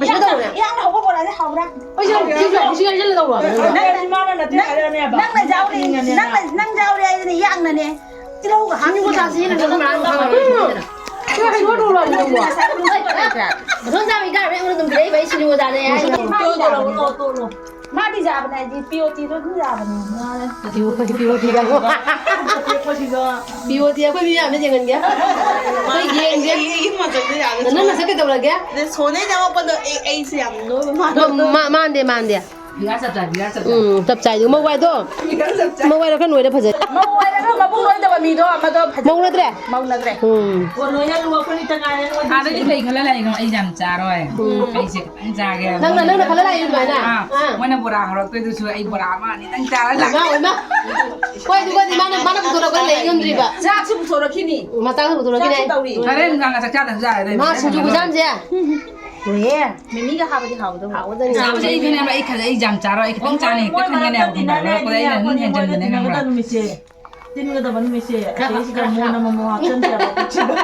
ꯀꯩꯅꯣ ꯇꯧꯔꯦ꯫ ꯏꯌꯥꯡꯅ ꯍꯧꯕ ꯕꯣꯔꯥꯁꯦ ꯍꯥꯎꯕ꯭ꯔꯥ? ꯑꯩꯁꯨ ꯍꯧꯖꯤꯛ ꯍꯧꯖꯤꯛ ꯍꯥꯏꯖꯜꯂꯦ ꯇꯧꯕ꯭ꯔꯣ? ꯅꯪ, ꯅꯪ, ꯅꯪꯅ ꯌꯥꯎꯔꯦ, ꯅꯪꯅ, ꯅꯪ ꯌꯥꯎꯔꯦ ꯍꯥꯏꯗꯅ ꯏꯌꯥꯡꯅꯅꯦ꯫ ꯇꯤꯜꯍꯧꯒ ꯍꯥꯞꯄꯤ꯫ ꯁꯤꯡꯖꯨ ꯆꯥꯁꯤ ꯍꯥꯏꯅ ꯅꯪ ꯃꯌꯥꯝ ꯈꯪꯉꯝꯃꯅꯤ꯫ ꯁꯤ ꯍꯩꯅꯧ ꯂꯣꯜꯂꯣ, ꯍꯩꯅꯧ꯫ ꯃꯊꯣꯡ ꯆꯥꯕ ꯏꯀꯥꯏꯕ ꯑꯩꯉꯣꯟꯗ ꯑꯗꯨꯝ ꯄꯤꯔꯛꯏꯕ, ꯑꯩ ꯁꯤꯡꯖꯨ ꯆꯥꯅꯤ ꯍꯥꯏꯁꯤꯅ꯫ ꯇꯣꯛꯑꯣ, ꯇꯣꯛꯑꯣ, ꯇꯣꯛꯑꯣ, ꯇꯣꯛꯑꯣ꯫ ꯃꯥꯗꯤ ꯌꯥꯕꯅꯦ, ꯍꯥꯏꯗꯤ ꯄꯤ ꯑꯣ ꯇꯤꯗꯣ ꯑꯗꯨꯝ ꯌꯥꯕꯅꯦ꯫ ꯄꯤ ꯑꯣ ꯇꯤ, ꯄꯤ ꯑꯣ ꯇꯤ ꯀꯥꯏꯅ꯫ ꯄꯤ ꯑꯣ ꯇꯤ ꯑꯩꯈꯣꯏ ꯃꯤ ꯃꯌꯥꯝꯅ ꯌꯦꯡꯍꯟꯒꯦ꯫ ꯑꯩꯈꯣꯏ ꯌꯦꯡꯁꯦ꯫ ꯑꯩ, ꯑꯩ ꯃꯁꯛꯇꯤ ꯌꯥꯝꯅ ꯅꯪ ꯅꯁꯛ ꯀꯩꯗꯧꯔꯒꯦ? ꯑꯗ ꯁꯣꯅꯦ ꯅꯝꯃꯛꯄꯗꯣ ꯑꯩ, ꯑꯩꯁꯦ ꯌꯥꯝ ꯅꯣꯏꯕ ꯃꯥꯜꯂꯦ꯫ ꯃꯥ-, ꯃꯥ-, ꯃꯥꯟꯗꯦ, ꯃꯥꯟꯗꯦ꯫ ꯐꯤꯒꯔ ꯆꯞ ꯆꯥꯏ, ꯐꯤꯒꯔ ꯆꯞ ꯆꯥꯏ꯫ ꯎꯝ, ꯆꯞ ꯆꯥꯏꯗꯨ꯫ ꯃꯧ ꯋꯥꯏꯗꯣ? ꯐꯤꯒꯔ ꯆꯞ ꯆꯥꯏ꯫ ꯃꯧ ꯋꯥꯏꯔꯣ, ꯈꯔ ꯅꯣꯏꯔ ꯐꯖꯩ꯫ ꯃꯧ ꯋꯥꯏꯔꯒ ꯃꯕꯨꯛ ꯅꯣꯏꯗꯕ ꯃꯤꯗꯣ ꯑꯃꯗꯣ ꯐꯖꯩ꯫ ꯃꯧ ꯅꯠꯇ꯭ꯔꯦ? ꯃꯧ ꯅꯠꯇ꯭ꯔꯦ꯫ ꯎꯝ꯫ ꯀꯣꯟ ꯅꯣꯏꯅ ꯂꯨꯍꯣꯡ ꯐꯨꯔꯤꯠꯇ ꯉꯥꯏꯔꯦ ꯅꯣꯏꯗꯤ꯫ ꯑꯥꯗꯒꯤ ꯀꯩ ꯈꯜꯂ ꯂꯥꯛꯏꯅꯣ? ꯑꯩ ꯌꯥꯝ ꯆꯥꯔꯣꯏ꯫ ꯎꯝ꯫ ꯑꯩꯁꯦ ꯈꯤꯇꯪ ꯆꯥꯒꯦ꯫ ꯅꯪꯅ, ꯅꯪꯅ ꯈꯜꯂ ꯂꯥꯛꯏ ꯑꯗꯨꯃꯥꯏꯅ? ꯑꯥ, ꯑꯥ꯫ ꯃꯣꯏꯅ ꯕꯣꯔꯥ ꯍꯧꯔꯛꯇꯣꯏꯗꯨꯁꯨ ꯑꯩ ꯕꯣꯔꯥ ꯑꯃ ꯑꯅꯤꯇꯪ ꯆꯥꯔ ꯂꯥꯛꯀꯦ꯫ ꯏꯃꯥ, ꯏꯃꯥ꯫ ꯍꯣꯏ, ꯑꯗꯨꯒꯗꯤ ꯃꯥꯅ, ꯃꯥꯅ ꯄꯨꯊꯣꯔꯛꯄ ꯂꯩ ꯉꯝꯗ꯭ꯔꯤꯕ꯫ ꯆꯥꯛꯁꯨ ꯄꯨꯊꯣꯔꯛꯈꯤꯅꯤ꯫ ꯃꯇꯥꯡꯗ ꯄꯨꯊꯣꯔꯛꯈꯤꯅꯤ꯫ ꯆꯥꯛꯁꯨ ꯇꯧꯔꯤ꯫ ꯍꯣꯔꯦꯟ ꯅꯨꯡꯗꯥꯡ ꯆꯥꯛ ꯆꯥꯗꯕꯁꯨ ꯌꯥꯔꯦ, ꯃꯥ ꯁꯤꯡꯖꯨ ꯈꯨꯖꯥꯝꯁꯦ꯫ ꯂꯣꯏꯔꯦ꯫ ꯃꯤꯃꯤꯒ ꯍꯥꯞꯄꯗꯤ ꯍꯥꯎꯗꯧꯕ꯫ ꯍꯥꯎꯗꯣꯏꯅꯤ꯫ ꯆꯥꯕꯁꯦ ꯑꯩ ꯈꯪꯉꯦꯕ, ꯑꯩ ꯈꯜꯂꯦ, ꯑꯩ ꯌꯥꯝ ꯆꯥꯔꯣꯏ, ꯑꯩ ꯈꯤꯇꯪ ꯆꯥꯅꯤ, ꯍꯦꯛꯇ ꯈꯟꯒꯅꯦꯕ, ꯈꯪꯕ꯭ꯔꯥ? ꯑꯗꯨꯒ ꯑꯩꯅ ꯑꯗꯨꯝ ꯍꯦꯟꯖꯟꯕꯅꯦ, ꯈꯪꯕ꯭ꯔꯥ? ꯅꯨꯃꯤꯠꯁꯦ꯫ ꯇꯤꯟꯒꯗꯕ ꯅꯨꯃꯤꯠꯁꯦ, ꯈꯔ, ꯑꯁꯤꯁꯤꯗ ꯈꯔ, ꯃꯣꯟ ꯈꯔ꯫ ꯑꯃꯃꯝ ꯍꯥꯞꯆꯟꯁꯦꯕ, ꯄꯨꯈ꯭ꯔꯤꯗ꯫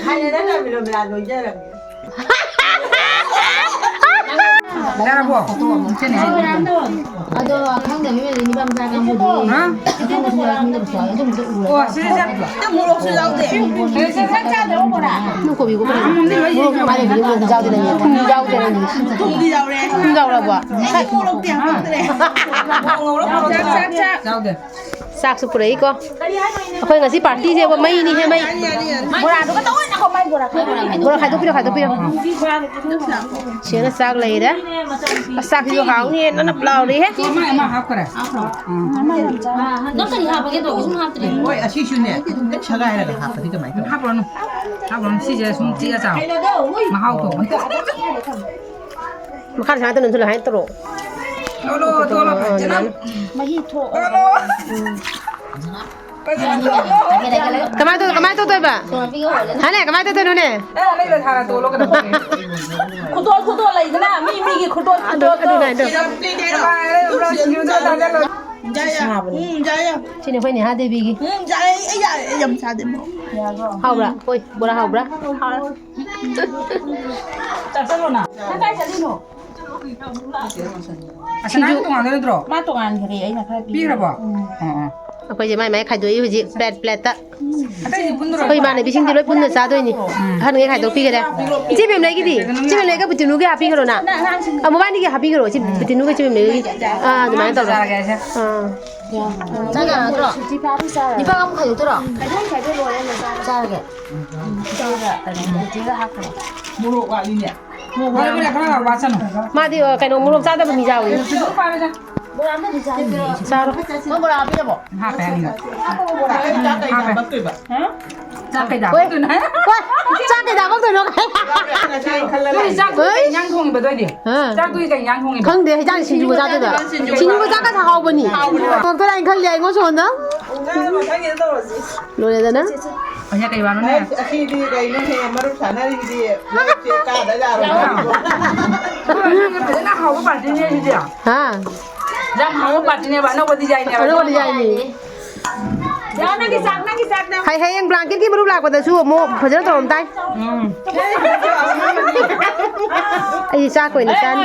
ꯍꯥꯏꯅ ꯅꯪꯅ ꯃꯤꯔꯣ ꯃꯤꯔꯥ ꯂꯣꯏꯖꯔꯝꯒꯦ꯫ ꯌꯥꯔꯕꯣ? ꯑꯗꯣ ꯈꯪꯗꯕ ꯃꯤ ꯂꯩꯅꯤ, ꯅꯨꯄꯥ ꯃꯆꯥ ꯀꯥꯡꯕꯨꯗꯤ꯫ ꯍꯥ? ꯑꯣ, ꯁꯤꯗ ꯆꯠ-, ꯃꯣꯔꯣꯛꯁꯨ ꯌꯥꯎꯗꯦ꯫ ꯅꯪ ꯀꯣꯕꯤ ꯀꯣꯕꯤ ꯃꯣꯔꯣꯛ ꯃꯥ ꯂꯩꯕꯗꯤ ꯃꯣꯔꯣꯛ ꯌꯥꯎꯗꯦ ꯅꯪꯒꯤ꯫ ꯊꯨꯝ ꯌꯥꯎꯗꯦ ꯅꯪꯒꯤ꯫ ꯊꯨꯝꯗꯤ ꯌꯥꯎꯔꯦ꯫ ꯊꯨꯝ ꯌꯥꯎꯔꯕꯣ? ꯃꯣꯔꯣꯛꯇꯤ ꯍꯥꯞꯄꯛꯇ꯭ꯔꯦ꯫ ꯃꯣꯔꯣꯛ ꯉꯧꯔ ꯃꯣꯔꯣꯛ ꯆꯥꯛ, ꯆꯥꯛ, ꯆꯥꯛ꯫ ꯌꯥꯎꯗꯦ꯫ ꯆꯥꯛꯁꯨ ꯄꯨꯔꯛꯏꯀꯣ꯫ ꯑꯩꯈꯣꯏ ꯉꯁꯤ ꯄꯥꯔꯇꯤꯁꯦꯕ ꯃꯩꯅꯤꯍꯦ, ꯃꯩ꯫ ꯕꯣꯔꯥꯗꯨꯒ ꯇꯧꯑꯣ, ꯉꯥꯏꯈꯣ, ꯃꯥꯏ ꯕꯣꯔꯥ꯫ ꯕꯣꯔꯥ ꯈꯥꯏꯗꯣꯛꯄꯤꯔꯣ, ꯈꯥꯏꯗꯣꯛꯄꯤꯔꯣ꯫ ꯁꯤꯅ ꯆꯥꯛ ꯂꯩꯔꯦ꯫ ꯑꯁ, ꯆꯥꯛꯁꯤꯁꯨ ꯍꯥꯎꯅꯤꯍꯦ, ꯅꯞ ꯅꯞ ꯂꯥꯎꯔꯤꯍꯦ꯫ ꯑꯃ, ꯑꯃ ꯍꯥꯞꯈ꯭ꯔꯦ꯫ ꯅꯪ ꯀꯔꯤ ꯍꯥꯞꯄꯒꯦ ꯇꯧꯕ? ꯁꯨꯝ ꯍꯥꯞꯇ꯭ꯔꯤ꯫ ꯍꯣꯏ, ꯑꯁꯤꯁꯨꯅꯦ, ꯈꯤꯇꯪ ꯁꯒꯥꯏꯔꯒ ꯍꯥꯞꯄꯗꯤ ꯀꯃꯥꯏꯅ ꯇꯧꯅꯤ? ꯍꯥꯞꯄꯨꯔꯅꯨ꯫ ꯍꯥꯞꯄꯨꯔꯅꯨ, ꯁꯤꯁꯦ ꯁꯨꯝ ꯆꯤꯛꯑ ꯆꯥꯎ꯫ ꯃꯍꯥꯎ ꯊꯣꯛꯄꯅꯤ꯫ ꯃꯈꯥꯗ ꯁꯨꯃꯥꯏꯅ ꯇꯧ, ꯅꯟꯁꯤꯜꯂꯣ, ꯍꯥꯏꯅ ꯇꯧꯔꯛꯑꯣ꯫ ꯇꯣꯠꯂꯣ, ꯇꯣꯠꯂꯣ, ꯐꯖꯅ꯫ ꯃꯍꯤ ꯊꯣꯛꯑꯣ꯫ ꯇꯣꯠꯂꯣ꯫ ꯀꯃꯥꯏꯅ ꯇꯧ-, ꯀꯃꯥꯏꯅ ꯇꯧꯗꯣꯏꯕ? ꯍꯥꯏꯅꯦ, ꯀꯃꯥꯏꯅ ꯇꯧꯗꯣꯏꯅꯣꯅꯦ? ꯑꯦ, ꯂꯩꯔ ꯊꯥꯔ ꯇꯣꯠꯂꯣ ꯀꯩꯗꯧꯔꯒꯦ? ꯈꯨꯗꯣꯜ, ꯈꯨꯗꯣꯜ ꯂꯩꯗꯅ, ꯃꯤ, ꯃꯤꯒꯤ ꯈꯨꯗꯣꯜ, ꯑꯗꯨ, ꯈꯨꯗꯣꯜꯗꯣ꯫ ꯑꯗꯨ ꯀꯃꯥꯏꯅ ꯇꯧꯕ? ꯁꯤꯡꯖꯨꯗꯣ ꯆꯥꯖꯜꯂꯣ꯫ ꯎꯝ, ꯌꯥꯏ, ꯌꯥꯏ꯫ ꯎꯝ, ꯌꯥꯏ, ꯌꯥꯏ꯫ ꯁꯤꯅꯤ ꯑꯩꯈꯣꯏ ꯅꯦꯍꯥ ꯗꯦꯕꯤꯒꯤ꯫ ꯎꯝ, ꯌꯥꯏ, ꯑꯩ ꯌꯥꯏ, ꯑꯩ ꯌꯥꯝ ꯆꯥꯗꯦ, ꯃꯣꯔꯣꯛ꯫ ꯍꯥꯎꯕ꯭ꯔꯥ? ꯍꯣꯏ, ꯕꯣꯔꯥ ꯍꯥꯎꯕ꯭ꯔꯥ? ꯍꯥꯎꯔꯦ꯫ ꯆꯥꯁꯜꯂꯣ ꯅꯪ꯫ ꯅꯪ ꯀꯥꯏ ꯆꯠꯂꯤꯅꯣ? ꯑꯁ, ꯅꯪ ꯇꯣꯉꯥꯟꯗꯣꯏ ꯅꯠꯇ꯭ꯔꯣ? ꯃꯥ ꯇꯣꯉꯥꯟꯈ꯭ꯔꯦ, ꯑꯩꯅ ꯈꯔ ꯄꯤꯈ꯭ꯔꯦ꯫ ꯄꯤꯈ꯭ꯔꯕꯣ? ꯎꯝ꯫ ꯑꯣ, ꯑꯣ꯫ ꯑꯩꯈꯣꯏꯁꯦ ꯃꯥꯏ ꯃꯥꯏ ꯈꯥꯏꯗꯣꯛꯏ ꯍꯧꯖꯤꯛ, ꯄ꯭ꯂꯦꯠ, ꯄ꯭ꯂꯦꯠꯇ꯫ ꯑꯇꯩꯗꯤ ꯄꯨꯟꯗꯣꯏꯔꯣ? ꯑꯩꯈꯣꯏ ꯏꯃꯥꯟꯅꯕꯤꯁꯤꯡꯗꯤ ꯂꯣꯏ ꯄꯨꯟꯅ ꯆꯥꯗꯣꯏꯅꯤ꯫ ꯎꯝ꯫ ꯑꯍꯟꯈꯩ ꯈꯥꯏꯗꯣꯛꯄꯤꯈ꯭ꯔꯦ꯫ ꯏꯆꯦ ꯃꯦꯝꯂꯩꯒꯤꯗꯤ? ꯏꯆꯦ ꯃꯦꯝꯂꯩꯒ ꯕꯤꯇꯨꯅꯨꯒꯤ ꯍꯥꯞꯄꯤꯈ꯭ꯔꯣ ꯅꯪ꯫ ꯑ, ꯃꯕꯥꯅꯤꯒꯤ ꯍꯥꯞꯄꯤꯈ꯭ꯔꯣ, ꯏꯆꯦ ꯕꯤꯇꯨꯅꯨꯒ ꯏꯆꯦ ꯃꯦꯝꯂꯩꯒꯤ꯫ ꯑꯥ, ꯑꯗꯨꯃꯥꯏꯅ ꯇꯧꯔꯣ꯫ ꯆꯥꯔꯒꯦ ꯑꯩꯁꯦ꯫ ꯑꯥ꯫ ꯆꯥꯛ ꯆꯥꯔ ꯅꯠꯇ꯭ꯔꯣ? ꯅꯤꯄꯥ ꯑꯃ ꯈꯥꯏꯗꯣꯛꯇꯣꯏꯔꯣ? ꯆꯥꯔꯒꯦ꯫ ꯃꯣꯔꯣꯛ ꯋꯥꯠꯂꯤꯅꯦ꯫ ꯃꯥꯗꯤ, ꯑ, ꯀꯩꯅꯣ, ꯃꯣꯔꯣꯛ ꯆꯥꯗꯕ ꯃꯤ ꯌꯥꯎꯋꯦ꯫ ꯆꯥꯔꯣ꯫ ꯅꯪ ꯕꯣꯔꯥ ꯍꯥꯞꯄꯤꯔꯕꯣ? ꯍꯥꯞꯄꯦ, ꯍꯥꯏꯅꯦ꯫ ꯍꯥꯞꯄꯦ꯫ ꯆꯥꯛ ꯀꯩꯗ ꯍꯣꯏ꯫ ꯍꯥꯞꯇꯣꯏꯅꯣ? ꯍꯣꯏ꯫ ꯆꯥꯛ ꯀꯩꯗ ꯍꯥꯞꯇꯣꯏꯅꯣ? ꯅꯣꯏ ꯆꯥꯛꯇꯨꯗꯤ ꯀꯩ ꯏꯟꯖꯥꯡ ꯊꯣꯡꯉꯤꯕ ꯑꯗꯨ ꯑꯣꯏꯗꯤ? ꯑꯥ꯫ ꯆꯥꯛꯇꯨꯗꯤ ꯀꯩ ꯏꯟꯖꯥꯡ ꯊꯣꯡꯉꯤꯕ? ꯈꯪꯗꯦ, ꯍꯤꯟꯖꯥꯡ ꯁꯤꯡꯖꯨꯒ ꯆꯥꯗꯣꯏꯕ꯫ ꯁꯤꯡꯖꯨꯒ ꯆꯥꯛꯀ ꯍꯥꯎꯕꯅꯤ꯫ ꯍꯥꯎꯕꯅꯤ꯫ ꯍꯥꯎꯇꯣꯏꯔꯥ ꯍꯥꯏꯅ ꯈꯜꯂꯦ ꯑꯩꯉꯣ ꯁꯣꯝꯗ꯫ ꯂꯣꯏꯔꯦꯗꯅ꯫ ꯑꯩꯅ ꯀꯩ ꯋꯥꯅꯣꯅꯦ? ꯑꯁꯤꯗꯤ ꯀꯩꯅꯣꯅꯦ, ꯃꯔꯨꯞ ꯁꯥꯟꯅꯔꯤꯁꯤꯗꯤ ꯃꯔꯨꯞꯁꯦ ꯀꯥꯗ ꯌꯥꯔꯣꯏ꯫ ꯐꯖꯅ ꯍꯥꯎꯕ ꯄꯥꯔꯇꯤꯅꯦ ꯁꯤꯗꯤ꯫ ꯍꯥ? ꯌꯥꯝ ꯍꯥꯎꯕ ꯄꯥꯔꯇꯤꯅꯦꯕ, ꯑꯅꯧꯕ ꯗꯤꯖꯥꯏꯟꯅꯦꯕ꯫ ꯑꯅꯧꯕ ꯗꯤꯖꯥꯏꯟꯅꯤ꯫ ꯌꯥ, ꯅꯪꯒꯤ ꯆꯥꯛ, ꯅꯪꯒꯤ ꯆꯥꯛ, ꯅꯪ꯫ ꯍꯩ-, ꯍꯌꯦꯡ ꯕ꯭ꯂꯥꯡꯀꯦꯠꯀꯤ ꯃꯔꯨꯞ ꯂꯥꯛꯄꯗꯁꯨ ꯑꯃꯨꯛ ꯐꯖꯅ ꯇꯧꯔꯝ ꯇꯥꯏ꯫ ꯎꯝ꯫ ꯑꯩ ꯆꯥꯛ ꯑꯣꯏꯅ ꯆꯥꯅꯤ꯫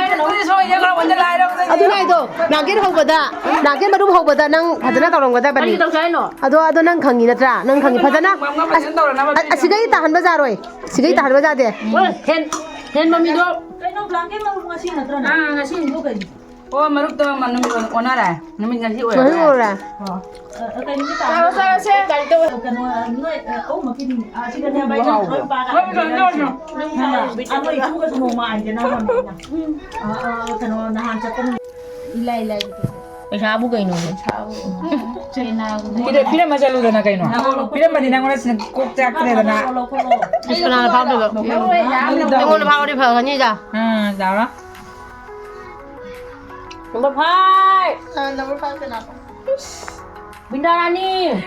ꯑꯗꯨꯅ ꯑꯩꯗꯣ, ꯕ꯭ꯂꯥꯡꯀꯦꯠ ꯍꯧꯕꯗ, ꯕ꯭ꯂꯥꯡꯀꯦꯠ ꯃꯔꯨꯞ ꯍꯧꯕꯗ ꯅꯪ ꯐꯖꯅ ꯇꯧꯔꯝꯒꯗꯕꯅꯤ꯫ ꯀꯔꯤ ꯇꯧꯁꯦ ꯍꯥꯏꯅꯣ? ꯑꯗꯣ, ꯑꯗꯣ ꯅꯪ ꯈꯪꯉꯤ ꯅꯠꯇ꯭ꯔꯥ? ꯅꯪ ꯈꯪꯉꯤ ꯐꯖꯅ꯫ ꯐꯖꯅ ꯇꯧꯔꯅꯕ ꯑꯁ-, ꯑꯁꯤꯒꯩ ꯇꯥꯍꯟꯕ ꯌꯥꯔꯣꯏ꯫ ꯁꯤꯒꯩ ꯇꯥꯍꯟꯕ ꯌꯥꯗꯦ꯫ ꯍꯣꯏ, ꯐꯦꯟ, ꯐꯦꯟ ꯃꯃꯤꯗꯣ꯫ ꯀꯩꯅꯣ, ꯕ꯭ꯂꯥꯡꯀꯦꯠ ꯃꯔꯨꯞ ꯉꯁꯤ ꯅꯠꯇ꯭ꯔꯣ ꯅꯪ? ꯑꯥ, ꯉꯁꯤ꯫ ꯑꯗꯨ ꯀꯩꯅꯣ? ꯑꯣ, ꯃꯔꯨꯞꯇꯣ ꯃ-, ꯅꯨꯃꯤꯠ ꯑꯣꯟ-, ꯑꯣꯟꯅꯔꯦ꯫ ꯅꯨꯃꯤꯠ ꯉꯁꯤ ꯑꯣꯏꯔꯦ꯫ ꯉꯁꯤ ꯑꯣꯏꯔꯦ? ꯑꯣ꯫ ꯑ, ꯀꯩꯅꯣꯒꯤ ꯆꯥꯔꯣ, ꯆꯥꯔꯣ, ꯁꯦ꯫ ꯀꯩꯅꯣ, ꯅꯣꯏ, ꯑ, ꯑꯍꯨꯝꯃꯛꯀꯤꯅꯤ꯫ ꯑ, ꯁꯤꯗꯅꯦ, ꯍꯥꯎ, ꯍꯥꯎ꯫ ꯂꯣꯏ ꯄꯥꯔꯒ ꯍꯣꯏ, ꯍꯣꯏ, ꯍꯣꯏ, ꯍꯣꯏ꯫ ꯑ, ꯑ, ꯃꯣꯏ ꯏꯄꯨꯒꯁꯨ ꯅꯣꯡꯃ ꯍꯥꯏꯗꯅ ꯍꯪꯉꯛꯑꯣ꯫ ꯑ, ꯑ, ꯀꯩꯅꯣ, ꯅꯍꯥꯟ ꯆꯠꯄ ꯅꯨꯃꯤꯠ꯫ ꯏꯂꯥꯏ ꯂꯥꯏ꯫ ꯄꯩꯁꯥꯕꯨ ꯀꯩꯅꯣ? ꯄꯤꯔꯝ-, ꯄꯤꯔꯝꯃ ꯆꯠꯂꯨꯗꯅ ꯀꯩꯅꯣ꯫ ꯄꯤꯔꯝꯃꯗꯤ ꯅꯪꯉꯣꯟꯗ ꯁꯤꯗ ꯀꯣꯛ ꯆꯥꯛꯇ꯭ꯔꯦꯗꯅ꯫ ꯏꯁ, ꯀꯅꯥꯅ ꯐꯥꯎꯗꯣꯏꯕ? ꯂꯧꯔꯣꯏ, ꯌꯥꯝ ꯑꯩꯉꯣꯟꯗ ꯐꯥꯎꯔꯗꯤ ꯐꯒꯅꯤꯗ꯫ ꯑꯥ, ꯂꯥꯎꯔꯣ꯫ Number five꯫ ꯑꯥ, number five ꯀꯅꯥꯅꯣ? ꯕꯤꯟꯗ꯭ꯌꯥꯔꯥꯅꯤ꯫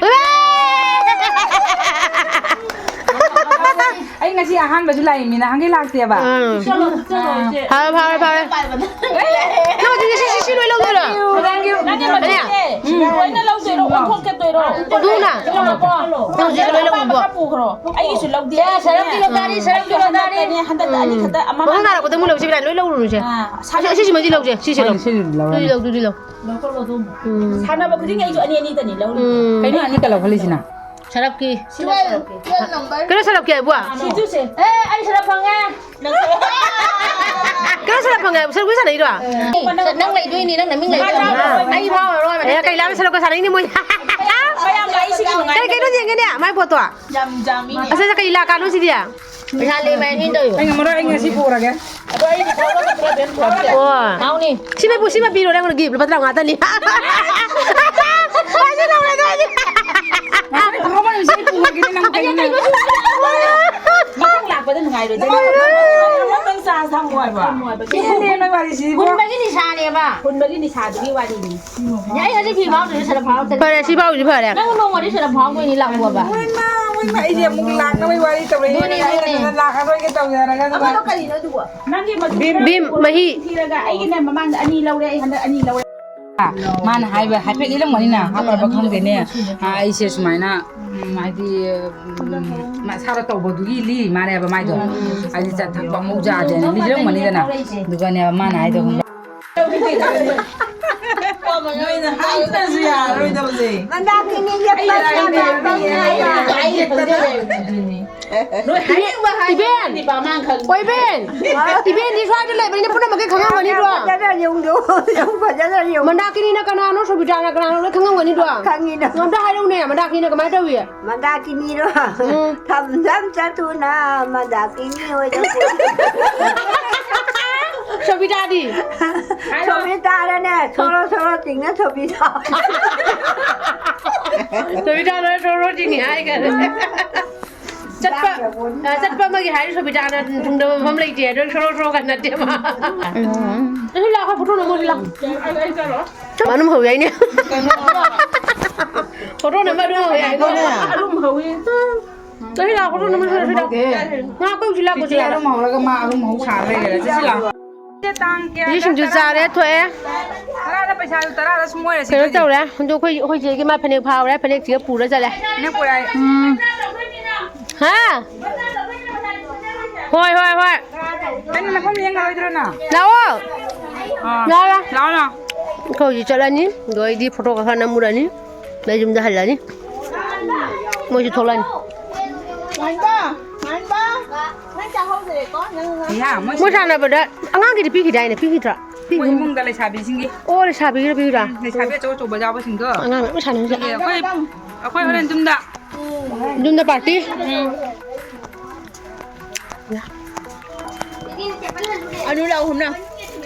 ꯑꯩ ꯉꯁꯤ ꯑꯍꯥꯟꯕꯁꯨ ꯂꯥꯛꯏꯅꯤ, ꯅꯍꯥꯟꯒꯩ ꯂꯥꯛꯇꯦꯕ꯫ ꯎꯝ꯫ ꯆꯠꯂꯣ, ꯆꯠꯂꯣ, ꯏꯆꯦ꯫ ꯐꯔꯦ, ꯐꯔꯦ, ꯐꯔꯦ꯫ ꯅꯪ ꯍꯧꯖꯤꯛ ꯁꯤ, ꯁꯤ, ꯁꯤ ꯂꯣꯏ ꯂꯧꯗꯣꯏꯔꯣ? Thank you, thank you꯫ ꯀꯅꯥ? ꯎꯝ꯫ ꯂꯣꯏꯅ ꯂꯧꯗꯣꯏꯔꯣ? ꯑꯣꯟꯊꯣꯛꯀꯗꯣꯏꯔꯣ? ꯑꯗꯨꯅ꯫ ꯆꯠꯂꯣꯀꯣ꯫ ꯅꯪ ꯍꯧꯖꯤꯛ ꯂꯣꯏ ꯂꯧꯔꯨꯕꯣ? ꯄꯨꯈ꯭ꯔꯣ꯫ ꯑꯩꯒꯤꯁꯨ ꯂꯧꯗꯦ꯫ ꯁꯦ, ꯁꯔꯞꯀꯤ ꯂꯧꯇꯥꯔꯤ, ꯁꯔꯞꯀꯤ ꯂꯧꯇꯥꯔꯤ꯫ ꯍꯟꯗꯛꯇꯅꯦ, ꯍꯟꯗꯛꯇ ꯑꯅꯤ ꯈꯛꯇ ꯑꯃ ꯃꯊꯪ ꯇꯥꯔꯛꯄꯗ ꯑꯃꯨꯛ ꯂꯧꯁꯤ, ꯕꯤꯅꯥ, ꯂꯣꯏ ꯂꯧꯔꯨꯔꯁꯦ꯫ ꯑꯥ, ꯑꯁꯤ, ꯑꯁꯤꯁꯤꯃꯗꯤ ꯂꯧꯁꯦ, ꯁꯤꯁꯦ ꯂꯧ꯫ ꯁꯤꯁꯨ ꯂꯧꯔꯅꯤ꯫ ꯑꯗꯨꯗꯤ ꯂꯧ, ꯑꯗꯨꯗꯤ ꯂꯧ꯫ ꯂꯧꯊꯣꯛꯂꯣ ꯑꯗꯨꯝ꯫ ꯎꯝ꯫ ꯁꯥꯟꯅꯕ ꯈꯨꯗꯤꯡꯒꯤ ꯑꯩꯁꯨ ꯑꯅꯤ ꯑꯅꯤꯗꯅꯤ ꯂꯧꯔꯤꯁꯦ꯫ ꯎꯝ꯫ ꯀꯩꯅꯣ ꯑꯅꯤꯇ ꯂꯧꯈꯠꯂꯤꯁꯤꯅ? ꯁꯔꯞꯀꯤ꯫ ꯁꯤꯅ ꯁꯔꯞꯀꯤ꯫ Twelve number꯫ ꯀꯩꯅꯣ ꯁꯔꯞꯀꯤ ꯍꯥꯏꯕꯨ? ꯁꯤꯗꯨꯁꯦ꯫ ꯑꯦ, ꯑꯩ ꯁꯔꯞ ꯐꯪꯉꯦ꯫ ꯀꯩꯅꯣ ꯁꯔꯞ ꯐꯪꯉꯦ ꯍꯥꯏꯕꯨ? ꯁꯔꯞꯀꯤ ꯁꯥꯟꯅꯩꯔꯣ? ꯅꯪ ꯂꯩꯗꯣꯏꯅꯤ, ꯅꯪ ꯅꯃꯤꯡ ꯂꯩꯗꯣꯏꯅꯤ꯫ ꯑꯩ ꯐꯥꯎꯔꯔꯣꯏ꯫ ꯑꯦ, ꯀꯩꯂꯥꯅ ꯁꯔꯞꯀ ꯁꯥꯟꯅꯩꯅꯦ ꯃꯣꯏ꯫ ꯃꯌꯥꯝ ꯂꯥꯛꯏꯁꯤꯒꯤ ꯅꯨꯡꯉꯥꯏ-꯫ ꯀꯩ ꯀꯩꯅꯣ ꯌꯦꯡꯒꯦꯅꯦ, ꯃꯥꯏ ꯄꯣꯠꯇꯣ? ꯌꯥꯝ ꯌꯥꯝꯃꯤ꯫ ꯑꯁ, ꯑꯁ, ꯀꯩ ꯂꯥꯛꯀꯥꯅꯣ ꯁꯤꯗꯤ? ꯄꯩꯁꯥ ꯂꯩ ꯃꯥꯏ ꯍꯦꯟ ꯇꯧꯏꯕ꯫ ꯑꯩ ꯉꯝꯃꯔꯣꯏ, ꯑꯩ ꯉꯁꯤ ꯄꯨꯔꯒꯦ꯫ ꯑꯗꯣ ꯑꯩꯗꯤ ꯊꯕꯛ ꯑꯃ ꯈꯔ ꯕꯦꯝ ꯊꯣꯛꯑꯒꯦ꯫ ꯑꯣ꯫ ꯍꯥꯎꯅꯤ꯫ ꯁꯤꯃ ꯄꯨ-, ꯁꯤꯃ ꯄꯤꯔꯣ, ꯅꯪꯉꯣꯟꯗ gift ꯂꯨꯄꯥ ꯇꯔꯥꯃꯉꯥ ꯇꯅꯤ꯫ ꯍꯣꯏ, ꯁꯤ ꯂꯧꯔꯦ, ꯑꯗꯨ ꯑꯣꯏꯗꯤ꯫ ꯉꯁꯥꯏ ꯐꯪꯍꯧꯕ ꯅꯨꯃꯤꯠꯁꯦ ꯑꯩ ꯄꯨꯔꯒꯦꯅꯦ, ꯅꯪ ꯀꯩꯅꯣꯅꯦ꯫ ꯃꯊꯪ ꯂꯥꯛꯄꯗ ꯅꯨꯡꯉꯥꯏꯔꯣꯏꯗ꯭ꯔꯥ? ꯅꯃꯥꯟꯅꯕ ꯅꯪ ꯆꯥ ꯊꯝꯃꯣ ꯍꯥꯏꯕ꯫ ꯄꯦꯜꯂꯦ ꯅꯪ ꯋꯥꯔꯤꯁꯤꯗꯤꯕꯣ꯫ ꯍꯨꯟꯕꯒꯤ ꯅꯤꯁꯥꯅꯦꯕ꯫ ꯍꯨꯟꯕꯒꯤ ꯅꯤꯁꯥꯗꯨꯒꯤ ꯋꯥꯔꯤꯅꯤ꯫ ꯌꯥꯏ, ꯉꯁꯤ ꯐꯤ ꯐꯥꯎꯗ꯭ꯔꯁꯨ ꯁꯔꯞ ꯐꯥꯎꯔꯛꯇ꯭ꯔꯗꯤ꯫ ꯐꯔꯦ, ꯁꯤ ꯐꯥꯎꯗꯤ ꯐꯔꯦ꯫ ꯅꯪ ꯅꯣꯡꯃꯗꯤ ꯁꯔꯞ ꯐꯥꯎꯗꯣꯏꯅꯤ, ꯂꯥꯛꯑꯣꯕ꯫ ꯍꯣꯏ, ꯃꯥ, ꯍꯣꯏ, ꯃꯥ, ꯑꯩꯗꯤ ꯑꯃꯨꯛ ꯂꯥꯛꯅꯕꯒꯤ ꯋꯥꯔꯤ ꯇꯧꯔꯛꯏꯅꯦ꯫ ꯑꯗꯨꯅꯦ, ꯑꯗꯨꯅꯦ꯫ ꯑꯩꯅ ꯂꯥꯛꯑꯔꯣꯏꯒꯦ ꯇꯧꯖꯔꯒ ꯑꯗꯨꯒ꯫ ꯑꯃꯗꯣ ꯀꯔꯤꯅꯣ ꯑꯗꯨꯕꯣ? ꯅꯪꯒꯤ ꯃꯆꯨ ꯕꯤꯝ, ꯈꯔ ꯕꯤꯝ, ꯃꯍꯤ꯫ ꯊꯤꯔꯒ ꯑꯩꯒꯤꯅꯦ ꯃꯃꯥꯡꯗ ꯑꯅꯤ ꯂꯧꯔꯦ, ꯑꯩ ꯍꯟꯗꯛ ꯑꯅꯤ ꯂꯧꯔꯦ꯫ ꯃꯥꯅ ꯍꯥꯏꯕ ꯍꯥꯏꯐꯦꯠ ꯂꯤꯔꯝꯒꯅꯤꯅ, ꯍꯥꯞꯄ꯭ꯔꯕ ꯈꯪꯗꯦꯅꯦ꯫ ꯑ, ꯑꯩꯁꯦ ꯁꯨꯃꯥꯏꯅ, ꯎꯝ, ꯍꯥꯏꯗꯤ, ꯎꯝ, ꯃꯁꯥꯗ ꯇꯧꯕꯗꯨꯒꯤ ꯂꯤ ꯃꯥꯅꯦꯕ ꯃꯥꯏꯗꯣ꯫ ꯍꯥꯏꯗꯤ ꯆꯥ ꯊꯛꯄ ꯑꯃꯨꯛ ꯌꯥꯗꯦꯅ ꯂꯤꯔꯝꯒꯅꯤꯗꯅ꯫ ꯑꯗꯨꯒꯅꯦꯕ ꯃꯥꯅ ꯍꯥꯏꯗꯣ ꯈꯪꯕ꯭ꯔꯥ? ꯅꯣꯏꯅ ꯍꯥꯏꯗ꯭ꯔꯁꯨ ꯌꯥꯔꯔꯣꯏꯗꯕꯁꯦ꯫ ꯃꯟꯗꯥꯀꯤꯅꯤ ꯌꯦꯛꯄ ꯑꯩ ꯁꯥꯕ ꯍꯥꯏꯔꯦ, ꯑꯩ ꯍꯥꯏꯔꯦ, ꯑꯗꯨꯅꯤ꯫ ꯅꯣꯏ ꯍꯥꯏꯅꯤꯡꯕ ꯍꯥꯏꯌꯨ, ꯏꯕꯦꯟ! ꯍꯥꯏꯅꯤꯡꯕ ꯃꯥ ꯈꯪ- ꯑꯣ, ꯏꯕꯦꯟ! ꯏꯕꯦꯟꯗꯤ ꯁ꯭ꯋꯥꯏꯗ ꯂꯩꯕꯅꯤꯅ ꯄꯨꯝꯅꯃꯛꯀꯤ ꯈꯪꯉꯝꯒꯅꯤꯗꯣ꯫ ꯐꯖꯅ ꯌꯦꯡꯗꯣ, ꯌꯦꯡ, ꯐꯖꯅ ꯌꯦꯡꯉꯨ꯫ ꯃꯟꯗꯥꯀꯤꯅꯤꯅ ꯀꯅꯥꯅꯣ, ꯁꯣꯕꯤꯇꯥꯅ ꯀꯅꯥꯅꯣ ꯂꯣꯏ ꯈꯪꯉꯝꯒꯅꯤꯗꯣ꯫ ꯈꯪꯉꯤꯅ꯫ ꯑꯝꯇ ꯍꯥꯏꯔꯛꯎꯅꯦ, ꯃꯟꯗꯥꯀꯤꯅꯤꯅ ꯀꯃꯥꯏꯅ ꯇꯧꯏ? ꯃꯟꯗꯥꯀꯤꯅꯤꯔꯣ? ꯎꯝ꯫ ꯊꯝ ꯊꯝ ꯆꯠꯇꯨꯅ ꯃꯟꯗꯥꯀꯤꯅꯤ ꯍꯣꯏꯗ ꯄꯨ- ꯁꯣꯕꯤꯇꯥꯗꯤ? ꯁꯣꯕꯤꯇꯥꯔꯅꯦ, ꯁꯣꯔꯣ ꯁꯣꯔꯣ ꯆꯤꯡꯅ ꯁꯣꯕꯤꯇꯥ꯫ ꯁꯣꯕꯤꯇꯥꯔꯅ ꯁꯣꯔꯣ ꯆꯤꯡꯉꯤ ꯍꯥꯏꯈꯔꯦ꯫ ꯆꯠꯄ, ꯑ, ꯆꯠꯄ ꯑꯃꯒꯤ ꯍꯥꯏꯔꯤ ꯁꯣꯕꯤꯇꯥꯅ ꯊꯨꯡꯗꯕ ꯃꯐꯝ ꯂꯩꯇꯦ, ꯑꯗꯨ ꯁꯣꯔꯣ ꯁꯣꯔꯣ ꯀꯟꯅꯗꯦ ꯃꯥ꯫ ꯎꯝ꯫ ꯑꯗꯨ ꯂꯥꯛꯑꯣ, ꯐꯣꯇꯣ ꯅꯝꯃꯣ, ꯁꯤ ꯂꯥꯛꯑꯣ꯫ ꯃꯥ ꯑꯗꯨꯝ ꯍꯧ ꯌꯥꯏꯅꯦ꯫ ꯐꯣꯇꯣ ꯅꯝꯕ ꯑꯗꯨꯝ ꯍꯧ ꯌꯥꯏꯀꯣ꯫ ꯑꯗꯨꯝ ꯍꯧꯋꯤ꯫ ꯆꯠꯁꯤ ꯂꯥꯛꯑꯣ, ꯐꯣꯇꯣ ꯅꯝꯃꯣ, ꯆꯠꯁꯤ ꯂꯥꯛꯑꯣ꯫ ꯉꯥ ꯀꯧꯁꯤ ꯂꯥꯛꯑꯣ, ꯆꯠꯁꯤ ꯂꯥꯛꯑꯣ꯫ ꯑꯗꯨꯝ ꯍꯧꯔꯒ ꯃꯥ ꯑꯗꯨꯝ ꯍꯧ ꯁꯥꯔ ꯂꯩꯔꯦ꯫ ꯆꯠꯁꯤ ꯂꯥꯛꯑꯣ꯫ ꯇꯥꯡ ꯀꯌꯥꯗ? ꯁꯤꯡꯖꯨ ꯆꯥꯔꯦ, ꯊꯣꯛꯑꯦ꯫ ꯇꯔꯥꯗ ꯄꯩꯁꯥꯗꯨ ꯇꯔꯥꯗ ꯁꯨꯝ ꯑꯣꯏꯔꯁꯤ ꯀꯩꯅꯣ ꯑꯗꯨꯗꯤ꯫ ꯇꯧꯔꯦ, ꯑꯗꯣ ꯑꯩꯈꯣꯏ, ꯑꯩꯈꯣꯏ ꯆꯦꯒꯤ ꯃꯥ ꯐꯅꯦꯛ ꯐꯥꯎꯔꯦ, ꯐꯅꯦꯛꯁꯤꯒ ꯄꯨꯔ ꯆꯠꯂꯦ꯫ ꯐꯅꯦꯛ ꯄꯨꯔꯦ ꯍꯥꯏ꯫ ꯎꯝ꯫ ꯍꯥ? ꯍꯣꯏ, ꯍꯣꯏ, ꯍꯣꯏ꯫ ꯅꯪ ꯃꯐꯝ ꯌꯦꯡꯉꯔꯣꯏꯗ꯭ꯔꯣ ꯅꯪ? ꯂꯥꯛꯑꯣ꯫ ꯑꯥ꯫ ꯂꯥꯛꯑꯣ, ꯂꯥꯛꯑꯣ꯫ ꯂꯥꯛꯑꯣ, ꯂꯥꯛꯑꯣ꯫ ꯑꯩꯈꯣꯏ ꯍꯧꯖꯤꯛ ꯆꯠꯂꯅꯤ, ꯑꯗꯣ ꯑꯩꯗꯤ ꯐꯣꯇꯣ ꯈꯔ ꯈꯔ ꯅꯝꯃꯨꯔꯅꯤ꯫ ꯑꯩ ꯌꯨꯝꯗ ꯍꯜꯂꯅꯤ꯫ ꯃꯣꯏꯁꯨ ꯊꯣꯛꯂꯛꯑꯅꯤ꯫ ꯃꯥꯟꯕ, ꯃꯥꯟꯕ꯫ ꯅꯪ ꯆꯥꯍꯧꯗ꯭ꯔꯦꯀꯣ? ꯅꯪ, ꯅꯪ ꯏꯌꯥ, ꯃꯣꯏ ꯃꯣꯏ ꯁꯥꯟꯅꯕꯗ ꯑꯉꯥꯡꯒꯤꯗꯤ ꯄꯤꯈꯤꯗꯥꯏꯅꯦ? ꯄꯤꯈꯤꯗ꯭ꯔꯥ? ꯃꯣꯏ ꯄꯤꯈꯤꯒꯨꯝ꯫ ꯏꯃꯨꯡꯗ ꯂꯩꯁꯥꯕꯤꯁꯤꯡꯒꯤ꯫ ꯑꯣ, ꯂꯩꯁꯥꯕꯤꯒꯤꯔ ꯄꯤꯈꯤꯗ꯭ꯔꯥ? ꯎꯝ, ꯂꯩꯁꯥꯕꯤ ꯑꯆꯧ ꯑꯆꯧꯕ ꯌꯥꯎꯕꯁꯤꯡꯗꯣ꯫ ꯑꯉꯥꯡ ꯂꯣꯏ ꯁꯥꯟꯅꯩꯁꯦ꯫ ꯑꯗꯨꯒꯤ ꯑꯩꯈꯣꯏ, ꯑꯩꯈꯣꯏ ꯍꯣꯔꯦꯟ ꯌꯨꯝꯗ꯫ ꯌꯨꯝꯗ ꯄꯥꯔꯇꯤ? ꯎꯝ꯫ ꯑꯅꯨ ꯂꯥꯛꯑꯣ ꯍꯨꯝꯅ꯫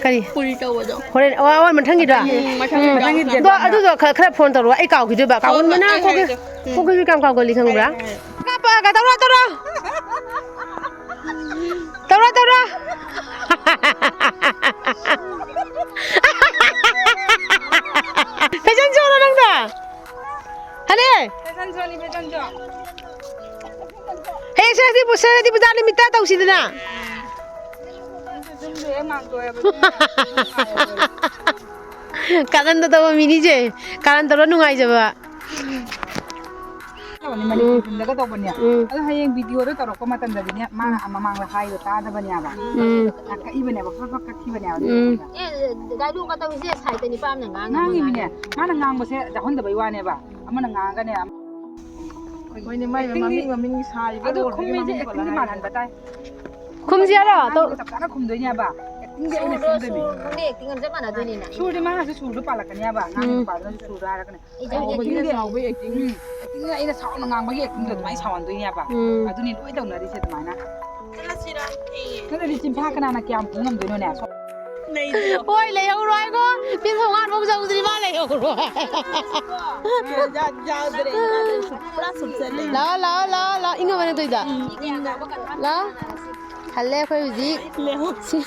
ꯀꯔꯤ? ꯄꯨꯔꯤ ꯇꯧꯕꯗꯣ꯫ ꯍꯣꯔꯦꯟ, ꯑꯣ, ꯑꯣ, ꯃꯊꯪꯒꯤꯗꯣ? ꯎꯝ, ꯃꯊꯪꯒꯤ ꯎꯝ꯫ ꯃꯊꯪꯒꯤ ꯑꯗꯣ, ꯗꯦꯠ ꯑꯗꯨꯗꯣ ꯈꯔ, ꯈꯔ ꯐꯣꯟ ꯇꯧꯔꯛꯑꯣ꯫ ꯑꯩ ꯀꯥꯎꯈꯤꯗꯣꯏꯕ꯫ ꯍꯣꯏ, ꯍꯣꯏ, ꯀꯥꯎꯒꯟꯕꯅ ꯑꯩ ꯀꯣꯛꯁꯦ, ꯍꯥꯏꯔꯒꯦ꯫ ꯎꯝ꯫ ꯀꯣꯛꯁꯤꯁꯨ ꯀꯌꯥꯝ ꯀꯥꯎꯒꯜꯂꯤ ꯈꯪꯕ꯭ꯔꯥ? ꯍꯥꯏꯔꯒꯦ, ꯍꯥꯏꯔꯒꯦ꯫ ꯀꯥꯞꯄꯛꯑꯒ ꯇꯧꯔꯣ, ꯇꯧꯔꯣ꯫ ꯇꯧꯔꯣ, ꯇꯧꯔꯣ꯫ ꯐꯦꯁꯟ ꯁꯣꯔꯣ ꯅꯪꯗꯣ? ꯍꯅꯦ? ꯐꯦꯁꯟ ꯁꯣꯅꯤ, ꯐꯦꯁꯟ ꯁꯣ꯫ ꯍꯌꯦꯡ ꯁꯔꯁ꯭ꯋꯇꯤ ꯄꯨ-, ꯁꯔꯁ꯭ꯋꯇꯤ ꯄꯨꯖꯥ ꯅꯨꯃꯤꯠꯇ ꯇꯧꯁꯤꯗꯅ꯫ ꯌꯨꯝꯗ ꯍꯦꯛ ꯃꯥꯡꯒꯣꯏ ꯍꯥꯏꯕꯗꯨꯅꯦ꯫ ꯀꯥꯔꯟꯗ ꯇꯧꯕ ꯃꯤꯅꯤꯁꯦ꯫ ꯀꯥꯔꯟ ꯇꯧꯔ ꯅꯨꯡꯉꯥꯏꯖꯕ꯫ ꯃꯅꯤꯄꯨꯔ ꯐꯤꯜꯝꯗꯒ ꯇꯧꯕꯅꯦ꯫ ꯎꯝ꯫ ꯑꯗꯣ ꯍꯌꯦꯡ ꯚꯤꯗꯤꯑꯣꯗꯣ ꯇꯧꯔꯛꯄ ꯃꯇꯝꯗꯗꯤꯅꯦ, ꯃꯥꯅ ꯃꯃꯥꯡꯗ ꯍꯥꯏꯗꯣ ꯇꯥꯗꯕꯅꯦꯕ꯫ ꯎꯝ꯫ ꯌꯥꯝ ꯀꯛꯏꯕꯅꯦꯕ, ꯐꯠ ꯐꯠ ꯀꯛꯈꯤꯕꯅꯦꯕ꯫ ꯎꯝ꯫ ꯑꯦ, ꯗꯥꯏꯂꯣꯛꯀ ꯇꯧꯔꯤꯁꯦ ꯁꯥꯏꯠꯇ ꯅꯤꯄꯥ ꯑꯃꯅ ꯉꯥꯡꯉꯤ, ꯉꯥꯡꯉꯤꯃꯤꯅꯦ꯫ ꯃꯥꯅ ꯉꯥꯡꯕꯁꯦ ꯌꯥꯎꯍꯟꯗꯕꯩ ꯋꯥꯅꯦꯕ꯫ ꯑꯃꯅ ꯉꯥꯡꯉꯒꯅꯦ꯫ ꯍꯣꯏꯅꯦ, ꯃꯥꯏ ꯑꯦꯛꯇꯤꯡꯗꯤ ꯃꯃꯤꯡ, ꯃꯃꯤꯡ ꯁꯥꯔꯤꯕ ꯑꯗꯣ ꯔꯣꯜꯗꯨꯒꯤ ꯈꯨꯝꯃꯤꯁꯦ ꯃꯃꯤꯡ ꯑꯦꯛꯇꯤꯡꯗꯤ ꯄꯜꯂꯒ ꯃꯥꯜꯍꯟꯕ ꯇꯥꯏ꯫ ꯈꯨꯝꯁꯤ ꯍꯥꯏꯔꯣ? ꯇꯧ- ꯉꯥꯡꯉꯤꯗꯣ ꯆꯞ ꯆꯥꯅ ꯈꯨꯝꯗꯣꯏꯅꯦꯕ꯫ ꯑꯦꯛꯇꯤꯡꯗꯤ ꯑꯩꯅ ꯁꯨꯔꯗꯣ, ꯁꯦꯝꯗꯣꯏꯅꯦ꯫ ꯁꯨꯔ ꯈꯪꯗꯦ, ꯑꯦꯛꯇꯤꯡ ꯑꯃ ꯆꯞ ꯃꯥꯟꯅꯗꯣꯏꯅꯤꯅ꯫ ꯁꯨꯔꯗꯤ ꯃꯥꯅꯁꯨ ꯁꯨꯔꯗꯣ ꯄꯥꯜꯂꯛꯀꯅꯦꯕ꯫ ꯉꯥꯡꯉꯤ ꯎꯝ꯫ ꯅꯨꯄꯥꯗꯨꯅꯁꯨ ꯁꯨꯔꯗꯣ ꯍꯥꯏꯔꯛꯀꯅꯤ꯫ ꯑꯩ ꯆꯥꯎꯕꯒꯤꯅ ꯑꯦꯛꯇꯤꯡꯗꯤ ꯆꯥꯎꯕꯒꯤ ꯑꯦꯛꯇꯤꯡ꯫ ꯎꯝ꯫ ꯑꯦꯛꯇꯤꯡꯗꯤ ꯑꯩꯅ ꯁꯥꯎꯅ ꯉꯥꯡꯕꯒꯤ ꯑꯦꯛꯇꯤꯡꯗꯣ ꯑꯗꯨꯃꯥꯏꯅ ꯁꯥꯎꯍꯟꯗꯣꯏꯅꯦꯕ꯫ ꯎꯝ꯫ ꯑꯗꯨꯅꯤ ꯂꯣꯏ ꯇꯧꯅꯔꯤꯁꯦ ꯑꯗꯨꯃꯥꯏꯅ꯫ ꯅꯠꯇ꯭ꯔꯗꯤ ꯆꯤꯟꯐꯥ ꯀꯅꯥꯅ ꯀꯌꯥꯝ ꯄꯨ ꯉꯝꯗꯣꯏꯅꯣꯅꯦ? ꯍꯣꯏ, ꯂꯩꯍꯧꯔꯣ ꯍꯥꯏꯒꯣ꯫ ꯄꯤꯟ ꯊꯣꯡꯒꯥꯟꯐꯧ ꯌꯧꯗ꯭ꯔꯤ ꯃꯥ ꯂꯩꯍꯧꯔꯣ꯫ ꯌꯥ-, ꯌꯥꯗ꯭ꯔꯦ, ꯌꯥꯗ꯭ꯔꯦ꯫ ꯄꯨꯔꯥ ꯁꯨꯞꯆꯜꯂꯦ꯫ ꯂꯥꯛꯑꯣ, ꯂꯥꯛꯑꯣ, ꯂꯥꯛꯑꯣ, ꯂꯥꯛꯑꯣ꯫ ꯏꯪꯉꯕ ꯅꯠꯇꯣꯏꯗ? ꯂꯥꯛꯑꯣ꯫ ꯍꯜꯂꯦ ꯑꯩꯈꯣꯏ ꯍꯧꯖꯤꯛ꯫ ꯂꯩꯍꯧ꯫ ꯁꯤ-,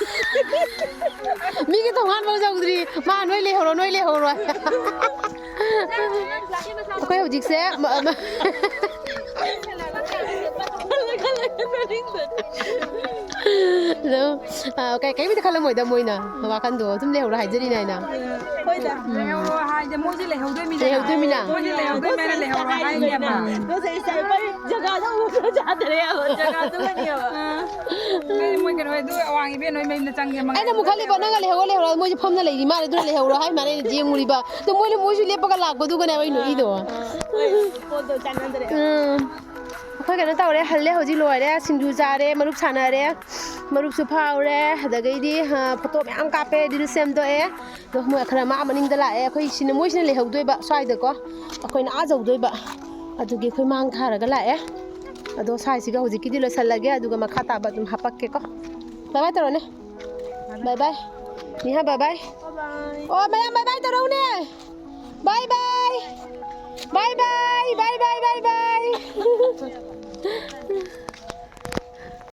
ꯃꯤꯒꯤ ꯊꯣꯡꯒꯥꯟꯐꯧ ꯌꯧꯗ꯭ꯔꯤ꯫ ꯃꯥ ꯅꯣꯏ ꯂꯩꯍꯧꯔꯣ, ꯅꯣꯏ ꯂꯩꯍꯧꯔꯣ꯫ ꯑꯩꯈꯣꯏ ꯍꯧꯖꯤꯛꯁꯦ ꯃ-, ꯃ-, ꯑꯗꯨꯝ, ꯑ, ꯀꯩ-, ꯀꯩꯝꯇ ꯈꯜꯂꯝꯃꯣꯏꯗ ꯃꯣꯏꯅ꯫ ꯋꯥꯈꯟꯗꯣ ꯑꯗꯨꯝ ꯂꯩꯍꯧꯔꯣ ꯍꯥꯏꯖꯔꯤꯅꯦ ꯑꯩꯅ꯫ ꯍꯣꯏꯗ꯫ ꯎꯝ꯫ ꯂꯩꯍꯧꯔꯣ ꯍꯥꯏꯗꯤ ꯃꯣꯏꯁꯦ ꯂꯩꯍꯧꯗꯣꯏꯃꯤꯅ꯫ ꯂꯩꯍꯧꯗꯣꯏꯃꯤꯅ꯫ ꯃꯣꯏꯁꯦ ꯂꯩꯍꯧꯗꯣꯏꯃꯤꯅ ꯂꯩꯍꯧꯔꯣ ꯍꯥꯏꯅꯦꯕ꯫ ꯖꯒꯥꯗ ꯑꯃꯨꯛ ꯖꯒꯥꯗꯨꯒꯅꯦꯕ꯫ ꯀꯩ ꯃꯣꯏ ꯀꯩꯅꯣ ꯍꯣꯏ ꯑꯗꯨ ꯑꯋꯥꯡ ꯏꯕꯦꯟ ꯍꯣꯏ ꯃꯌꯨꯝꯗ ꯆꯪꯒꯦ ꯃꯉꯥꯏ꯫ ꯑꯩꯅ ꯑꯃꯨꯛ ꯈꯜꯂꯤꯕ ꯅꯪꯒ ꯂꯩꯍꯧꯔꯣ ꯂꯩꯍꯧꯔꯣ ꯃꯣꯏꯁꯦ ꯐꯝꯅ ꯂꯩꯔꯤ ꯃꯥꯜꯂꯦ ꯑꯗꯨꯅ ꯂꯩꯍꯧꯔꯣ ꯍꯥꯏ ꯃꯥꯜꯂꯦ ꯑꯩꯅ ꯌꯦꯡꯉꯨꯔꯤꯕ꯫ ꯑꯗꯣ ꯃꯣꯏꯅ ꯃꯣꯏꯁꯨ ꯂꯦꯞꯄꯒ ꯂꯥꯛꯄꯗꯨꯒꯅꯦꯕ ꯑꯩ ꯅꯣꯛꯏꯗꯣ꯫ ꯍꯣꯏ, ꯄꯣꯠꯇꯣ ꯆꯥꯟꯅꯗ꯭ꯔꯦ꯫ ꯎꯝ꯫ ꯑꯩꯈꯣꯏ ꯀꯩꯅꯣ ꯇꯧꯔꯦ, ꯍꯜꯂꯦ, ꯍꯧꯖꯤꯛ ꯂꯣꯏꯔꯦ, ꯁꯤꯡꯖꯨ ꯆꯥꯔꯦ, ꯃꯔꯨꯞ ꯁꯥꯟꯅꯔꯦ, ꯃꯔꯨꯞꯁꯨ ꯐꯥꯎꯔꯦ, ꯑꯗꯒꯤꯗꯤ, ꯑ, ꯐꯣꯇꯣ ꯃꯌꯥꯝ ꯀꯥꯞꯄꯦ, ꯔꯤꯜꯁ ꯁꯦꯝꯗꯣꯛꯑꯦ꯫ ꯑꯗꯣ ꯃꯣꯏ ꯈꯔ ꯃꯥ ꯃꯅꯤꯡꯗ ꯂꯥꯛꯑꯦ, ꯑꯩꯈꯣꯏ ꯁꯤꯅ, ꯃꯣꯏꯁꯤꯅ ꯂꯩꯍꯧꯗꯣꯏꯕ ꯁ꯭ꯋꯥꯏꯗꯀꯣ, ꯑꯩꯈꯣꯏꯅ ꯑꯥ ꯌꯧꯗꯣꯏꯕ꯫ ꯑꯗꯨꯒꯤ ꯑꯩꯈꯣꯏ ꯃꯥꯡ ꯊꯥꯔꯒ ꯂꯥꯛꯑꯦ꯫ ꯑꯗꯣ ꯁ꯭ꯋꯥꯏꯁꯤꯒ ꯍꯧꯖꯤꯛꯀꯤꯗꯤ ꯂꯣꯏꯁꯜꯂꯒꯦ, ꯑꯗꯨꯒ ꯃꯈꯥ ꯇꯥꯕ ꯑꯗꯨꯝ ꯍꯥꯄꯛꯀꯦꯀꯣ꯫ ꯕꯥꯏ ꯕꯥꯏ ꯇꯧꯔꯣꯅꯦ꯫ ꯕꯥꯏ ꯕꯥꯏ꯫ ꯅꯤꯍꯥ ꯕꯥꯏ ꯕꯥꯏ꯫ ꯕꯥꯏ ꯕꯥꯏ꯫ ꯑꯣ, ꯃꯌꯥꯝ ꯕꯥꯏ ꯕꯥꯏ ꯇꯧꯔꯛꯎꯅꯦ꯫ ꯕꯥꯏ ꯕꯥꯏ꯫ ꯕꯥꯏ ꯕꯥꯏ, ꯕꯥꯏ ꯕꯥꯏ, ꯕꯥꯏ ꯕꯥꯏ꯫